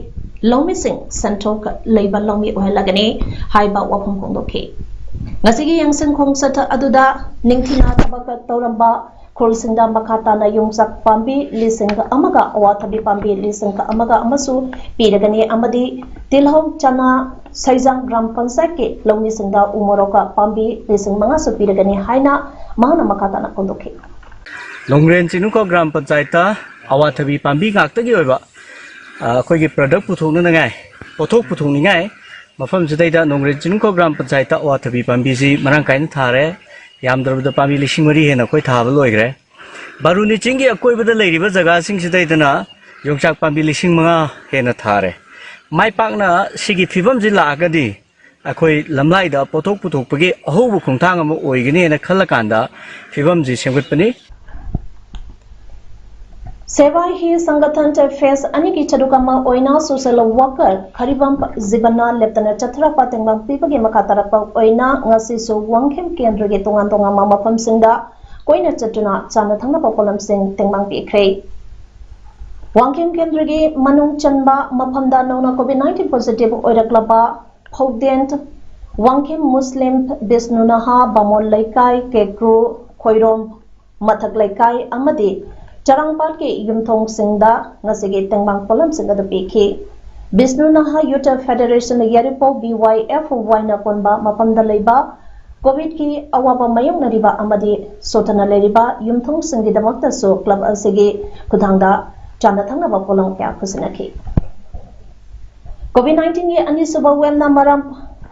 ꯂꯧꯃꯤꯁꯤꯡ ꯁꯦꯟꯊꯣꯛ ꯂꯩꯕ ꯂꯧꯃꯤ ꯑꯣꯏꯍꯜꯂꯒꯅꯤ ꯍꯥꯏꯕ ꯋꯥꯐꯝ ꯐꯣꯡꯗꯣꯛꯈꯤ꯫ ꯉꯁꯤꯒꯤ ꯌꯦꯡꯁꯤꯟ ꯈꯣꯡꯆꯠ ꯑꯗꯨꯗ ꯅꯤꯡꯊꯤꯅ ꯊꯕꯛ ꯇꯧꯔꯝꯕ ꯈꯨꯜꯁꯤꯡꯗ ꯃꯈꯥ ꯇꯥꯅ ꯌꯣꯡꯆꯥꯛ ꯄꯥꯝꯕꯤ ꯂꯤꯁꯤꯡ ꯑꯃꯒ, ꯑꯋꯥꯊꯕꯤ ꯄꯥꯝꯕꯤ ꯂꯤꯁꯤꯡ ꯑꯃꯒ ꯑꯃꯁꯨ ꯄꯤꯔꯒꯅꯤ ꯑꯃꯗꯤ ꯇꯤꯜꯍꯧ, ꯆꯅꯥ, ꯁꯩꯖꯥꯡ ꯒ꯭ꯔꯥꯝ ꯄꯟꯆꯥꯌꯠꯀꯤ ꯂꯧꯃꯤꯁꯤꯡꯗ ꯎ ꯃꯣꯔꯣꯛꯀ ꯄꯥꯝꯕꯤ ꯂꯤꯁꯤꯡ ꯃꯉꯥꯁꯨ ꯄꯤꯔꯒꯅꯤ ꯍꯥꯏꯅ ꯃꯍꯥꯛꯅ ꯃꯈꯥ ꯇꯥꯅ ꯐꯣꯡꯗꯣꯛꯈꯤ꯫ ꯅꯣꯡꯒ꯭ꯔꯦꯟ ꯆꯤꯡꯅꯨꯡꯈꯣꯛ ꯒ꯭ꯔꯥꯝ ꯄꯟꯆꯥꯌꯠꯇ ꯑꯋꯥꯊꯕꯤ ꯄꯥꯝꯕꯤ ꯉꯥꯛꯇꯒꯤ ꯑꯣꯏꯕ, ꯑ, ꯑꯩꯈꯣꯏꯒꯤ ꯄ꯭ꯔꯗꯛ ꯄꯨꯊꯣꯛꯅꯅꯉꯥꯏ, ꯄꯣꯠꯊꯣꯛ ꯄꯨꯊꯣꯛꯅꯤꯡꯉꯥꯏ ꯃꯐꯝꯁꯤꯗꯩꯗ ꯅꯣꯡꯒ꯭ꯔꯦꯟ ꯆꯤꯡꯅꯨꯡꯈꯣꯛ ꯒ꯭ꯔꯥꯝ ꯄꯟꯆꯥꯌꯠꯇ ꯑꯋꯥꯊꯕꯤ ꯄꯥꯝꯕꯤꯁꯤ ꯃꯔꯥꯡ ꯀꯥꯏꯅ ꯊꯥꯔꯦ꯫ ꯌꯥꯝꯗ꯭ꯔꯕꯗ ꯄꯥꯝꯕꯤ ꯂꯤꯁꯤꯡ ꯃꯔꯤ ꯍꯦꯟꯅ ꯑꯩꯈꯣꯏ ꯊꯥꯕ ꯂꯣꯏꯈ꯭ꯔꯦ꯫ ꯕꯥꯔꯨꯅꯤ ꯆꯤꯡꯒꯤ ꯑꯀꯣꯏꯕꯗ ꯂꯩꯔꯤꯕ ꯖꯒꯥꯁꯤꯡꯁꯤꯗꯩꯗꯅ ꯌꯣꯡꯆꯥꯛ ꯄꯥꯝꯕꯤ ꯂꯤꯁꯤꯡ ꯃꯉꯥ ꯍꯦꯟꯅ ꯊꯥꯔꯦ꯫ ꯃꯥꯏ ꯄꯥꯛꯅ ꯁꯤꯒꯤ ꯐꯤꯕꯝꯁꯤ ꯂꯥꯛꯑꯒꯗꯤ ꯑꯩꯈꯣꯏ ꯂꯝꯂꯥꯏꯗ ꯄꯣꯠꯊꯣꯛ ꯄꯨꯊꯣꯛꯄꯒꯤ ꯑꯍꯧꯕ ꯈꯣꯡꯊꯥꯡ ꯑꯃ ꯑꯣꯏꯒꯅꯤꯅ ꯈꯜꯂꯀꯥꯟꯗ ꯐꯤꯕꯝꯁꯤ ꯁꯦꯝꯒꯠꯄꯅꯤ꯫ ꯁꯦꯕꯥ ꯍꯤ ꯁꯪꯒꯊꯟ ꯐꯦꯁ ꯑꯅꯤꯒꯤ ꯆꯔꯨꯛ ꯑꯃ ꯑꯣꯏꯅ ꯁꯣꯁꯦꯜ ꯋꯥꯀꯔ ꯈꯔꯤꯕꯝ ꯖꯤꯕꯟꯅ ꯂꯦꯞꯇꯅ ꯆꯠꯊꯔꯛꯄ ꯇꯦꯡꯕꯥꯡ ꯄꯤꯕꯒꯤ ꯃꯈꯥ ꯇꯥꯔꯛꯄ ꯑꯣꯏꯅ ꯉꯁꯤꯁꯨ ꯋꯥꯡꯈꯦꯝ ꯀꯦꯟꯗ꯭ꯔꯒꯤ ꯇꯣꯉꯥꯟ ꯇꯣꯉꯥꯟꯕ ꯃꯐꯝꯁꯤꯡꯗ ꯀꯣꯏꯅ ꯆꯠꯇꯨꯅ ꯆꯥꯅ ꯊꯛꯅꯕ ꯄꯣꯠꯂꯝꯁꯤꯡ ꯇꯦꯡꯕꯥꯡ ꯄꯤꯈ꯭ꯔꯦ꯫ ꯋꯥꯡꯈꯦꯝ ꯀꯦꯟꯗ꯭ꯔꯒꯤ ꯃꯅꯨꯡ ꯆꯟꯕ ꯃꯐꯝꯗ ꯅꯧꯅ ꯀꯣꯚꯤꯗ ꯅꯥꯏꯟꯇꯤꯟ ꯄꯣꯖꯤꯇꯤꯚ ꯑꯣꯏꯔꯛꯂꯕ ꯐꯧꯗꯦꯟ ꯋꯥꯡꯈꯦꯝ ꯃꯨꯁꯂꯤꯝ ꯕꯤꯁꯅꯨꯅꯍꯥ ꯕꯥꯃꯣꯟ ꯂꯩꯀꯥꯏ ꯀꯦꯀ꯭ꯔꯨ ꯈꯣꯏꯔꯣꯝ ꯃꯊꯛ ꯂꯩꯀꯥꯏ ꯑꯃꯗꯤ ꯆꯔꯥꯡꯄꯥꯠꯀꯤ ꯌꯨꯝꯊꯣꯡꯁꯤꯡꯗ ꯉꯁꯤꯒꯤ ꯇꯦꯡꯕꯥꯡ ꯄꯣꯠꯂꯝꯁꯤꯡ ꯑꯗꯨ ꯄꯤꯈꯤ꯫ ꯕꯤꯁꯅꯨ ꯅꯍꯥ ꯌꯨꯊ ꯐꯦꯗꯦꯔꯦꯁꯟ ꯌꯥꯏꯔꯤꯄꯣꯛ ꯕꯤ ꯋꯥꯏ ꯑꯦꯐ ꯋꯥꯏꯅ ꯀꯣꯟꯕ ꯃꯐꯝꯗ ꯂꯩꯕ ꯀꯣꯚꯤꯗꯀꯤ ꯑꯋꯥꯕ ꯃꯥꯌꯣꯛꯅꯔꯤꯕ ꯑꯃꯗꯤ ꯁꯣꯊꯅ ꯂꯩꯔꯤꯕ ꯌꯨꯝꯊꯣꯡꯁꯤꯡꯒꯤꯗꯃꯛꯇꯁꯨ ꯀ꯭ꯂꯕ ꯑꯁꯤꯒꯤ ꯈꯨꯊꯥꯡꯗ ꯆꯥꯅ ꯊꯛꯅꯕ ꯄꯣꯠꯂꯝ ꯀꯌꯥ ꯈꯨꯠꯁꯤꯟꯅꯈꯤ꯫ ꯀꯣꯚꯤꯗ ꯅꯥꯏꯟꯇꯤꯟꯒꯤ ꯑꯅꯤꯁꯨꯕ ꯋꯦꯕꯅ ꯃꯔꯝ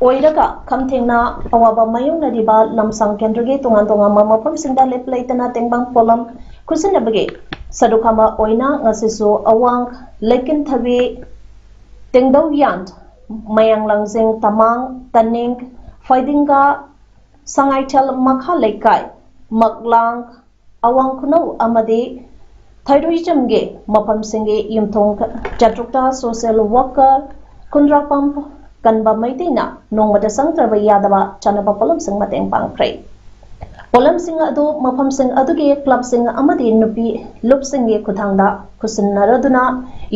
ꯑꯣꯏꯔꯒ ꯈꯝꯊꯦꯡꯅ ꯑꯋꯥꯕ ꯃꯥꯌꯣꯛꯅꯔꯤꯕ ꯂꯝꯁꯥꯡ ꯀꯦꯟꯗ꯭ꯔꯒꯤ ꯇꯣꯉꯥꯟ ꯇꯣꯉꯥꯟꯕ ꯃꯐꯝꯁꯤꯡꯗ ꯂꯦꯞ ꯂꯩꯇꯅ ꯇꯦꯡꯕꯥꯡ ꯄꯣꯠꯂꯝ ꯈꯨꯠꯁꯤꯟꯅꯕꯒꯤ ꯁꯔꯨꯛ ꯑꯃ ꯑꯣꯏꯅ ꯉꯁꯤꯁꯨ ꯑꯋꯥꯡ ꯂꯩꯀꯤꯟꯊꯕꯤ, ꯇꯦꯡꯗꯧꯌꯥꯟ, ꯃꯌꯥꯡ ꯂꯥꯡꯖꯤꯡ, ꯇꯃꯥꯡ, ꯇꯅꯤꯡ, ꯐꯩꯗꯤꯡꯒꯥ, ꯁꯉꯥꯏꯊꯦꯜ ꯃꯈꯥ ꯂꯩꯀꯥꯏ, ꯃꯛꯂꯥꯡ, ꯑꯋꯥꯡ ꯈꯨꯅꯧ ꯑꯃꯗꯤ ꯊꯩꯔꯨꯏꯖꯝꯒꯤ ꯃꯐꯝꯁꯤꯡꯒꯤ ꯌꯨꯝꯊꯣꯡ ꯆꯥꯇ꯭ꯔꯨꯛꯇ ꯁꯣꯁꯦꯜ ꯋꯥꯀꯔ ꯀꯨꯟꯗ꯭ꯔꯥꯄꯝ ꯀꯟꯕ ꯃꯩꯇꯩꯅ ꯅꯣꯡꯃꯗ ꯆꯪꯗ꯭ꯔꯕ ꯌꯥꯗꯕ ꯆꯥꯅꯕ ꯄꯣꯠꯂꯝꯁꯤꯡ ꯃꯇꯦꯡ ꯄꯥꯡꯈ꯭ꯔꯦ꯫ ꯄꯣꯠꯂꯝꯁꯤꯡ ꯑꯗꯨ ꯃꯐꯝꯁꯤꯡ ꯑꯗꯨꯒꯤ ꯀ꯭ꯂꯕꯁꯤꯡ ꯑꯃꯗꯤ ꯅꯨꯄꯤ ꯂꯨꯞꯁꯤꯡꯒꯤ ꯈꯨꯠꯊꯥꯡꯗ ꯈꯨꯠꯁꯤꯟꯅꯔꯗꯨꯅ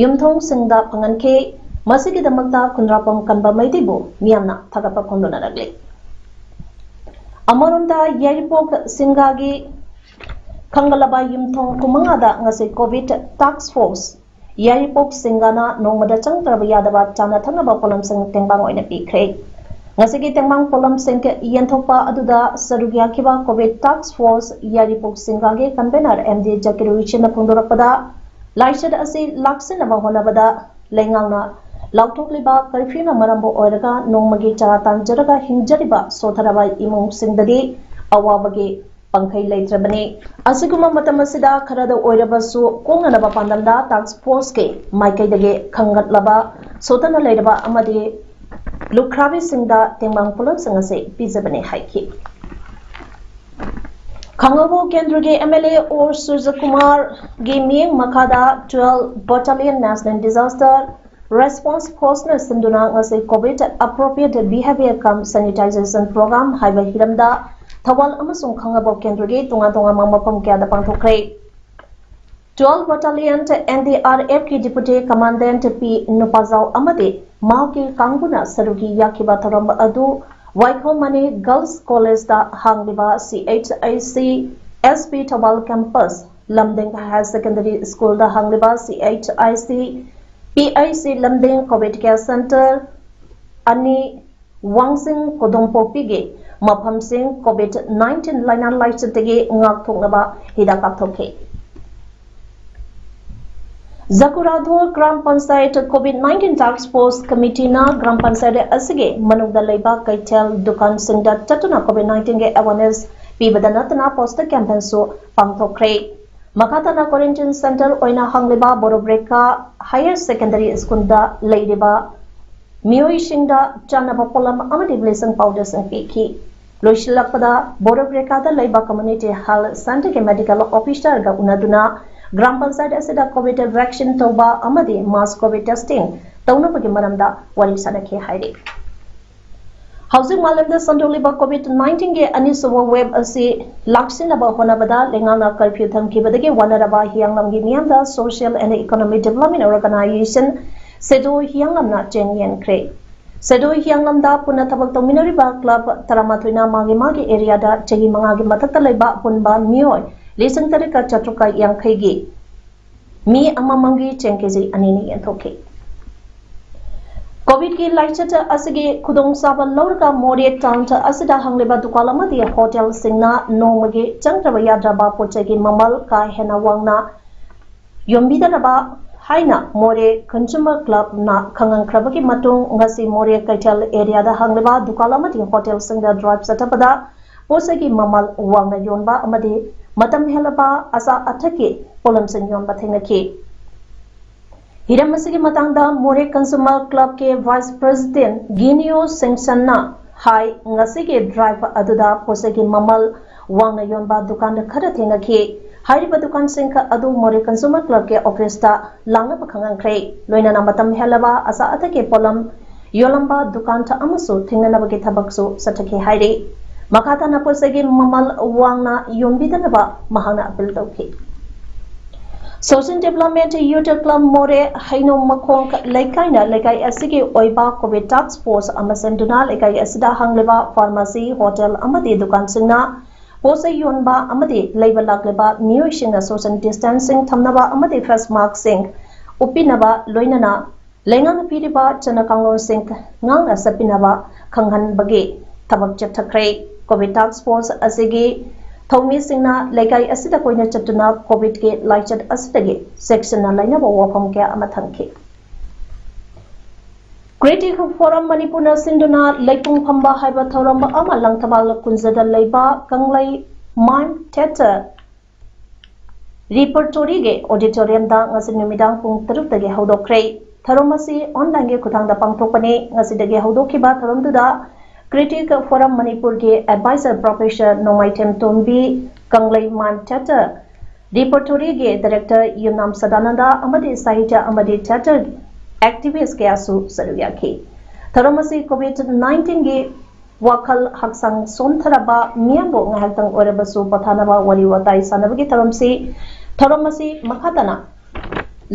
ꯌꯨꯝꯊꯣꯡꯁꯤꯡꯗ ꯐꯪꯍꯟꯈꯤ꯫ ꯃꯁꯤꯒꯤꯗꯃꯛꯇ ꯀꯨꯟꯗ꯭ꯔꯥꯄꯝ ꯀꯟꯕ ꯃꯩꯇꯩꯕꯨ ꯃꯤꯌꯥꯝꯅ ꯊꯥꯒꯠꯄ ꯐꯣꯡꯗꯣꯛꯅꯔꯛꯂꯤ꯫ ꯑꯃꯔꯣꯝꯗ ꯌꯥꯏꯔꯤꯄꯣꯛ ꯁꯤꯡꯒꯥꯒꯤ ꯈꯪꯒꯠꯂꯕ ꯌꯨꯝꯊꯣꯡ ꯀꯨꯟꯃꯉꯥꯗ ꯉꯁꯤ ꯀꯣꯚꯤꯗ ꯇꯥꯛꯁ ꯐꯣꯔꯁ ꯌꯥꯏꯔꯤꯄꯣꯛ ꯁꯤꯡꯒꯥꯅ ꯅꯣꯡꯃꯗ ꯆꯪꯗ꯭ꯔꯕ ꯌꯥꯗꯕ ꯆꯥꯅ ꯊꯛꯅꯕ ꯄꯣꯠꯂꯝꯁꯤꯡ ꯇꯦꯡꯕꯥꯡ ꯑꯣꯏꯅ ꯄꯤꯈ꯭ꯔꯦ꯫ ꯉꯁꯤꯒꯤ ꯇꯦꯡꯕꯥꯡ ꯄꯣꯠꯂꯝꯁꯤꯡ ꯌꯦꯟꯊꯣꯛꯄ ꯑꯗꯨꯗ ꯁꯔꯨꯛ ꯌꯥꯈꯤꯕ ꯀꯣꯚꯤꯗ ꯇꯥꯛꯁ ꯐꯣꯔꯁ ꯌꯥꯏꯔꯤꯄꯣꯛ ꯁꯤꯡꯒꯥꯒꯤ ꯀꯟꯚꯦꯅꯔ ꯑꯦꯝ ꯗꯤ ꯖꯀꯤꯔ ꯍꯨꯏꯁꯤꯟꯅ ꯐꯣꯡꯗꯣꯔꯛꯄꯗ, ꯂꯥꯏꯆꯠ ꯑꯁꯤ ꯂꯥꯛꯁꯤꯟꯅꯕ ꯍꯣꯠꯅꯕꯗ ꯂꯩꯉꯥꯛꯅ ꯂꯥꯎꯊꯣꯛꯂꯤꯕ ꯀꯔꯐ꯭ꯌꯨꯅ ꯃꯔꯝ ꯑꯣꯏꯔꯒ ꯅꯣꯡꯃꯒꯤ ꯆꯔꯥ ꯇꯥꯟꯖꯔꯒ ꯍꯤꯡꯖꯔꯤꯕ ꯁꯣꯊꯔꯕ ꯏꯃꯨꯡꯁꯤꯡꯗꯗꯤ ꯑꯋꯥꯕꯒꯤ ꯄꯪꯈꯩ ꯂꯩꯇ꯭ꯔꯕꯅꯤ꯫ ꯑꯁꯤꯒꯨꯝꯕ ꯃꯇꯝ ꯑꯁꯤꯗ ꯈꯔꯗ ꯑꯣꯏꯔꯕꯁꯨ ꯀꯣꯛꯅꯅꯕ ꯄꯥꯟꯗꯝꯗ task force ꯀꯤ ꯃꯥꯏꯀꯩꯗꯒꯤ ꯈꯟꯒꯠꯂꯕ ꯁꯣꯠꯊꯅ ꯂꯩꯔꯕ ꯑꯃꯗꯤ ꯂꯨꯈ꯭ꯔꯥꯕꯤꯁꯤꯡꯗ ꯇꯦꯡꯕꯥꯡ ꯄꯣꯠꯂꯝꯁꯤꯡ ꯑꯁꯤ ꯄꯤꯖꯕꯅꯤ ꯍꯥꯏꯈꯤ꯫ ꯈꯥꯡꯉꯕꯣꯛ ꯀꯦꯟꯗ꯭ꯔꯒꯤ M L A ꯑꯣꯔ ꯁꯨꯔꯖꯀꯨꯃꯥꯔꯒꯤ ꯃꯤꯠꯌꯦꯡ ꯃꯈꯥꯗ twelve Battalion National Disaster Response Force ꯅ ꯁꯤꯟꯗꯨꯅ ꯉꯁꯤ Covid Appropriate Behavior cum Sanitisation Programme ꯍꯥꯏꯕ ꯍꯤꯔꯝꯗ ꯊꯧꯕꯥꯜ ꯑꯃꯁꯨꯡ ꯈꯥꯡꯉꯕꯣꯛ ꯀꯦꯟꯗ꯭ꯔꯒꯤ ꯇꯣꯉꯥꯟ ꯇꯣꯉꯥꯟꯕ ꯃꯐꯝ ꯀꯌꯥꯗ ꯄꯥꯡꯊꯣꯛꯈ꯭ꯔꯦ꯫ Twelve Battalion N D R F ꯀꯤ Deputy Commandant P ꯅꯨꯄꯥꯖꯥꯎ ꯑꯃꯗꯤ ꯃꯍꯥꯛꯀꯤ ꯀꯥꯡꯕꯨꯅ ꯁꯔꯨꯛ ꯌꯥꯈꯤꯕ ꯊꯧꯔꯝ ꯑꯗꯨ ꯋꯥꯏꯈꯣꯝ ꯃꯅꯤ Girls College ꯇ ꯍꯥꯡꯂꯤꯕ C H I C S P Thoubal Campus, Lamding Higher Secondary School the ꯍꯥꯡꯂꯤꯕ C H I C P I C Lamding Covid Care Center ꯑꯅꯤ, ꯋꯥꯡꯖꯤꯡ ꯀꯣꯗꯣꯝꯄꯣꯛꯄꯤꯒꯤ ꯃꯐꯝꯁꯤꯡ Covid nineteen ꯂꯥꯏꯅꯥ ꯂꯥꯏꯆꯠꯇꯒꯤ ꯉꯥꯛꯊꯣꯛꯅꯕ ꯍꯤꯗꯥꯛ ꯀꯥꯞꯊꯣꯛꯈꯤ꯫ Jakuradhor Gram Panchayat Covid nineteen Task Force Committee ꯅ ꯒ꯭ꯔꯥꯝ ꯄꯟꯆꯥꯌꯠ ꯑꯁꯤꯒꯤ ꯃꯅꯨꯡꯗ ꯂꯩꯕ ꯀꯩꯊꯦꯜ ꯗꯨꯀꯥꯟꯁꯤꯡꯗ ꯆꯠꯇꯨꯅ Covid nineteen ꯒꯤ awareness ꯄꯤꯕꯗ ꯅꯠꯇꯅ poster campaign ꯁꯨ ꯄꯥꯡꯊꯣꯛꯈ꯭ꯔꯦ꯫ ꯃꯈꯥ ꯇꯥꯅ quarantine center ꯑꯣꯏꯅ ꯍꯥꯡꯂꯤꯕ ꯕꯣꯔꯣꯕ꯭ꯔꯦꯀꯥ Higher Secondary School ꯗ ꯂꯩꯔꯤꯕ ꯃꯤꯑꯣꯏꯁꯤꯡꯗ ꯆꯥꯅꯕ ꯄꯣꯠꯂꯝ ꯑꯃꯗꯤ bleaching powder ꯁꯤꯡ ꯄꯤꯈꯤ꯫ ꯂꯣꯏꯁꯤꯜꯂꯛꯄꯗ ꯕꯣꯔꯣꯕ꯭ꯔꯦꯀꯥꯗ ꯂꯩꯕ Community Health Center ꯒꯤ medical officer ꯒ ꯎꯅꯗꯨꯅ ꯒ꯭ꯔꯥꯝ ꯄꯟꯆꯥꯌꯠ ꯑꯁꯤꯗ Covid vaccine ꯇꯧꯕ ꯑꯃꯗꯤ mass Covid testing ꯇꯧꯅꯕꯒꯤ ꯃꯔꯝꯗ ꯋꯥꯔꯤ ꯁꯥꯅꯈꯤ ꯍꯥꯏꯔꯤ꯫ ꯍꯧꯖꯤꯛ ꯃꯥꯂꯦꯝꯗ ꯁꯟꯗꯣꯛꯂꯤꯕ Covid nineteen ꯒꯤ ꯑꯅꯤꯁꯨꯕ wave ꯑꯁꯤ ꯂꯥꯛꯁꯤꯟꯅꯕ ꯍꯣꯠꯅꯕꯗ ꯂꯩꯉꯥꯛꯅ curfew ꯊꯝꯈꯤꯕꯗꯒꯤ ꯋꯥꯅꯔꯕ ꯍꯤꯌꯥꯡꯂꯝꯒꯤ ꯃꯤꯌꯥꯝꯗ Social and Economic Development Organization, ꯁꯦꯗꯣ ꯍꯤꯌꯥꯡꯂꯝꯅ ꯆꯦꯡ ꯌꯦꯟꯈ꯭ꯔꯦ꯫ ꯁꯦꯗꯣ ꯍꯤꯌꯥꯡꯂꯝꯗ ꯄꯨꯟꯅ ꯊꯕꯛ ꯇꯧꯃꯤꯟꯅꯔꯤꯕ club ꯇꯔꯥꯃꯥꯊꯣꯏꯅ ꯃꯥꯒꯤ ꯃꯥꯒꯤ area ꯗ ꯆꯍꯤ ꯃꯉꯥꯒꯤ ꯃꯊꯛꯇ ꯂꯩꯕ ꯑꯄꯨꯟꯕ ꯃꯤꯑꯣꯏ ꯂꯤꯁꯤꯡ ꯇꯔꯦꯠꯀ ꯆꯥꯇ꯭ꯔꯨꯛꯀ ꯌꯥꯡꯈꯩꯒꯤ ꯃꯤ ꯑꯃꯃꯝꯒꯤ ꯆꯦꯡ KG ꯑꯅꯤꯅꯤ ꯌꯦꯟꯊꯣꯛꯈꯤ꯫ Covid ꯀꯤ ꯂꯥꯏꯆꯠ ꯑꯁꯤꯒꯤ ꯈꯨꯗꯣꯡꯆꯥꯕ ꯂꯧꯔꯒ ꯃꯣꯔꯦ town ꯑꯁꯤꯗ ꯍꯥꯡꯂꯤꯕ ꯗꯨꯀꯥꯟ ꯑꯃꯗꯤ hotel ꯁꯤꯡꯅ ꯅꯣꯡꯃꯒꯤ ꯆꯪꯗ꯭ꯔꯕ ꯌꯥꯗ꯭ꯔꯕ ꯄꯣꯠ ꯆꯩꯒꯤ ꯃꯃꯜ ꯀꯥ ꯍꯦꯟꯅ ꯋꯥꯡꯅ ꯌꯣꯟꯕꯤꯗꯅꯕ ꯍꯥꯏꯅ ꯃꯣꯔꯦ Consumer Club ꯅ ꯈꯪꯍꯟꯈ꯭ꯔꯕꯒꯤ ꯃꯇꯨꯡ, ꯉꯁꯤ ꯃꯣꯔꯦ ꯀꯩꯊꯦꯜ area ꯗ ꯍꯥꯡꯂꯤꯕ ꯗꯨꯀꯥꯟ ꯑꯃꯗꯤ hotel ꯁꯤꯡꯗ drive ꯆꯠꯊꯕꯗ ꯄꯣꯠ ꯆꯩꯒꯤ ꯃꯃꯜ ꯋꯥꯡꯅ ꯌꯣꯟꯕ ꯑꯃꯗꯤ ꯃꯇꯝ ꯍꯦꯜꯂꯕ ꯑꯆꯥ ꯑꯊꯛꯀꯤ ꯄꯣꯠꯂꯝꯁꯤꯡ ꯌꯣꯟꯕ ꯊꯦꯡꯅꯈꯤ꯫ ꯍꯤꯔꯝ ꯑꯁꯤꯒꯤ ꯃꯇꯥꯡꯗ ꯃꯣꯔꯦ ꯀꯟꯖꯨꯃꯔ ꯀ꯭ꯂꯕꯀꯤ ꯚꯥꯏꯁ ꯄ꯭ꯔꯦꯁꯤꯗꯦꯟ ꯒꯤꯅꯤꯌꯣ ꯁꯤꯡꯁꯟꯅ ꯍꯥꯏ, ꯉꯁꯤꯒꯤ ꯗ꯭ꯔꯥꯏꯚ ꯑꯗꯨꯗ ꯄꯣꯠ ꯆꯩꯒꯤ ꯃꯃꯜ ꯋꯥꯡꯅ ꯌꯣꯟꯕ ꯗꯨꯀꯥꯟ ꯈꯔ ꯊꯦꯡꯅꯈꯤ꯫ ꯍꯥꯏꯔꯤꯕ ꯗꯨꯀꯥꯟꯁꯤꯡ ꯑꯗꯨ ꯃꯣꯔꯦ ꯀꯟꯖꯨꯃꯔ ꯀ꯭ꯂꯕꯀꯤ ꯑꯣꯐꯤꯁꯇ ꯂꯥꯛꯅꯕ ꯈꯪꯍꯟꯈ꯭ꯔꯦ꯫ ꯂꯣꯏꯅꯅ ꯃꯇꯝ ꯍꯦꯜꯂꯕ ꯑꯆꯥ ꯑꯊꯛꯀꯤ ꯄꯣꯠꯂꯝ ꯌꯣꯜꯂꯝꯕ ꯗꯨꯀꯥꯟ ꯑꯃꯁꯨ ꯊꯤꯡꯅꯅꯕꯒꯤ ꯊꯕꯛꯁꯨ ꯆꯠꯊꯈꯤ ꯍꯥꯏꯔꯤ꯫ ꯃꯈꯥ ꯇꯥꯅ ꯄꯣꯠ ꯆꯩꯒꯤ ꯃꯃꯜ ꯋꯥꯡꯅ ꯌꯣꯟꯕꯤꯗꯅꯕ ꯃꯍꯥꯛꯅ ꯑꯄꯤꯜ ꯇꯧꯈꯤ꯫ Social Development Youth Club ꯃꯣꯔꯦ ꯍꯩꯅꯧ ꯃꯈꯣꯡ ꯂꯩꯀꯥꯏꯅ ꯂꯩꯀꯥꯏ ꯑꯁꯤꯒꯤ ꯑꯣꯏꯕ COVID task force ꯑꯃ ꯁꯦꯝꯗꯨꯅ ꯂꯩꯀꯥꯏ ꯑꯁꯤꯗ ꯍꯥꯡꯂꯤꯕ pharmacy, hotel ꯑꯃꯗꯤ ꯗꯨꯀꯥꯟꯁꯤꯡꯅ ꯄꯣꯠ ꯆꯩ ꯌꯣꯟꯕ ꯑꯃꯗꯤ ꯂꯩꯕ ꯂꯥꯛꯂꯤꯕ ꯃꯤꯑꯣꯏꯁꯤꯡꯅ social distancing ꯊꯝꯅꯕ ꯑꯃꯗꯤ face mask ꯁꯤꯡ ꯎꯞꯄꯤꯅꯕ, ꯂꯣꯏꯅꯅ ꯂꯩꯉꯥꯛꯅ ꯄꯤꯔꯤꯕ ꯆꯠꯅ ꯀꯥꯡꯂꯣꯟꯁꯤꯡ ꯉꯥꯛꯅ ꯆꯠꯄꯤꯅꯕ ꯈꯪꯍꯟꯕꯒꯤ ꯊꯕꯛ ꯆꯠꯊꯈ꯭ꯔꯦ꯫ COVID task force ꯑꯁꯤꯒꯤ ꯊꯧꯃꯤꯁꯤꯡꯅ ꯂꯩꯀꯥꯏ ꯑꯁꯤꯗ ꯀꯣꯏꯅ ꯆꯠꯇꯨꯅ COVID ꯀꯤ ꯂꯥꯏꯆꯠ ꯑꯁꯤꯗꯒꯤ ꯆꯦꯛꯁꯤꯟꯅ ꯂꯩꯅꯕ ꯋꯥꯐꯝ ꯀꯌꯥ ꯑꯃ ꯊꯝꯈꯤ꯫ Creative Forum ꯃꯅꯤꯄꯨꯔꯅ ꯁꯤꯟꯗꯨꯅ ꯂꯩꯄꯨꯡ ꯐꯝꯕ ꯍꯥꯏꯕ ꯊꯧꯔꯝ ꯑꯃ ꯂꯪꯊꯕꯥꯜ ꯀꯨꯟꯖꯗ ꯂꯩꯕ ꯀꯪꯂꯩ Mime Theatre Repertory ꯒꯤ auditorium ꯗ ꯉꯁꯤ ꯅꯨꯃꯤꯗꯥꯡ ꯄꯨꯡ ꯇꯔꯨꯛꯇꯒꯤ ꯍꯧꯗꯣꯛꯈ꯭ꯔꯦ꯫ ꯊꯧꯔꯝ ꯑꯁꯤ online ꯒꯤ ꯈꯨꯠꯊꯥꯡꯗ ꯄꯥꯡꯊꯣꯛꯄꯅꯤ꯫ ꯉꯁꯤꯗꯒꯤ ꯍꯧꯗꯣꯛꯈꯤꯕ ꯊꯧꯔꯝꯗꯨꯗ Creative Forum ꯃꯅꯤꯄꯨꯔꯒꯤ advisor Professor ꯅꯣꯡꯃꯥꯏꯊꯦꯝ ꯇꯣꯝꯕꯤ, ꯀꯪꯂꯩ Mime Theatre Repertory ꯒꯤ director ꯌꯨꯝꯅꯥꯝ ꯁꯗꯥꯅꯟꯗ ꯑꯃꯗꯤ ꯁꯥꯍꯤꯇ꯭ꯌ ꯑꯃꯗꯤ theatre activist ꯀꯌꯥꯁꯨ ꯁꯔꯨꯛ ꯌꯥꯈꯤ꯫ ꯊꯧꯔꯝ ꯑꯁꯤ COVID nineteen ꯒꯤ ꯋꯥꯈꯜ ꯍꯛꯆꯥꯡ ꯁꯣꯟꯊꯔꯕ ꯃꯤꯌꯥꯝꯕꯨ ꯉꯥꯏꯍꯥꯛꯇꯪ ꯑꯣꯏꯔꯕꯁꯨ ꯄꯣꯊꯥꯅꯕ ꯋꯥꯔꯤ ꯋꯥꯇꯥꯏ ꯁꯥꯟꯅꯕꯒꯤ ꯊꯧꯔꯝꯁꯤ, ꯊꯧꯔꯝ ꯑꯁꯤ ꯃꯈꯥ ꯇꯥꯅ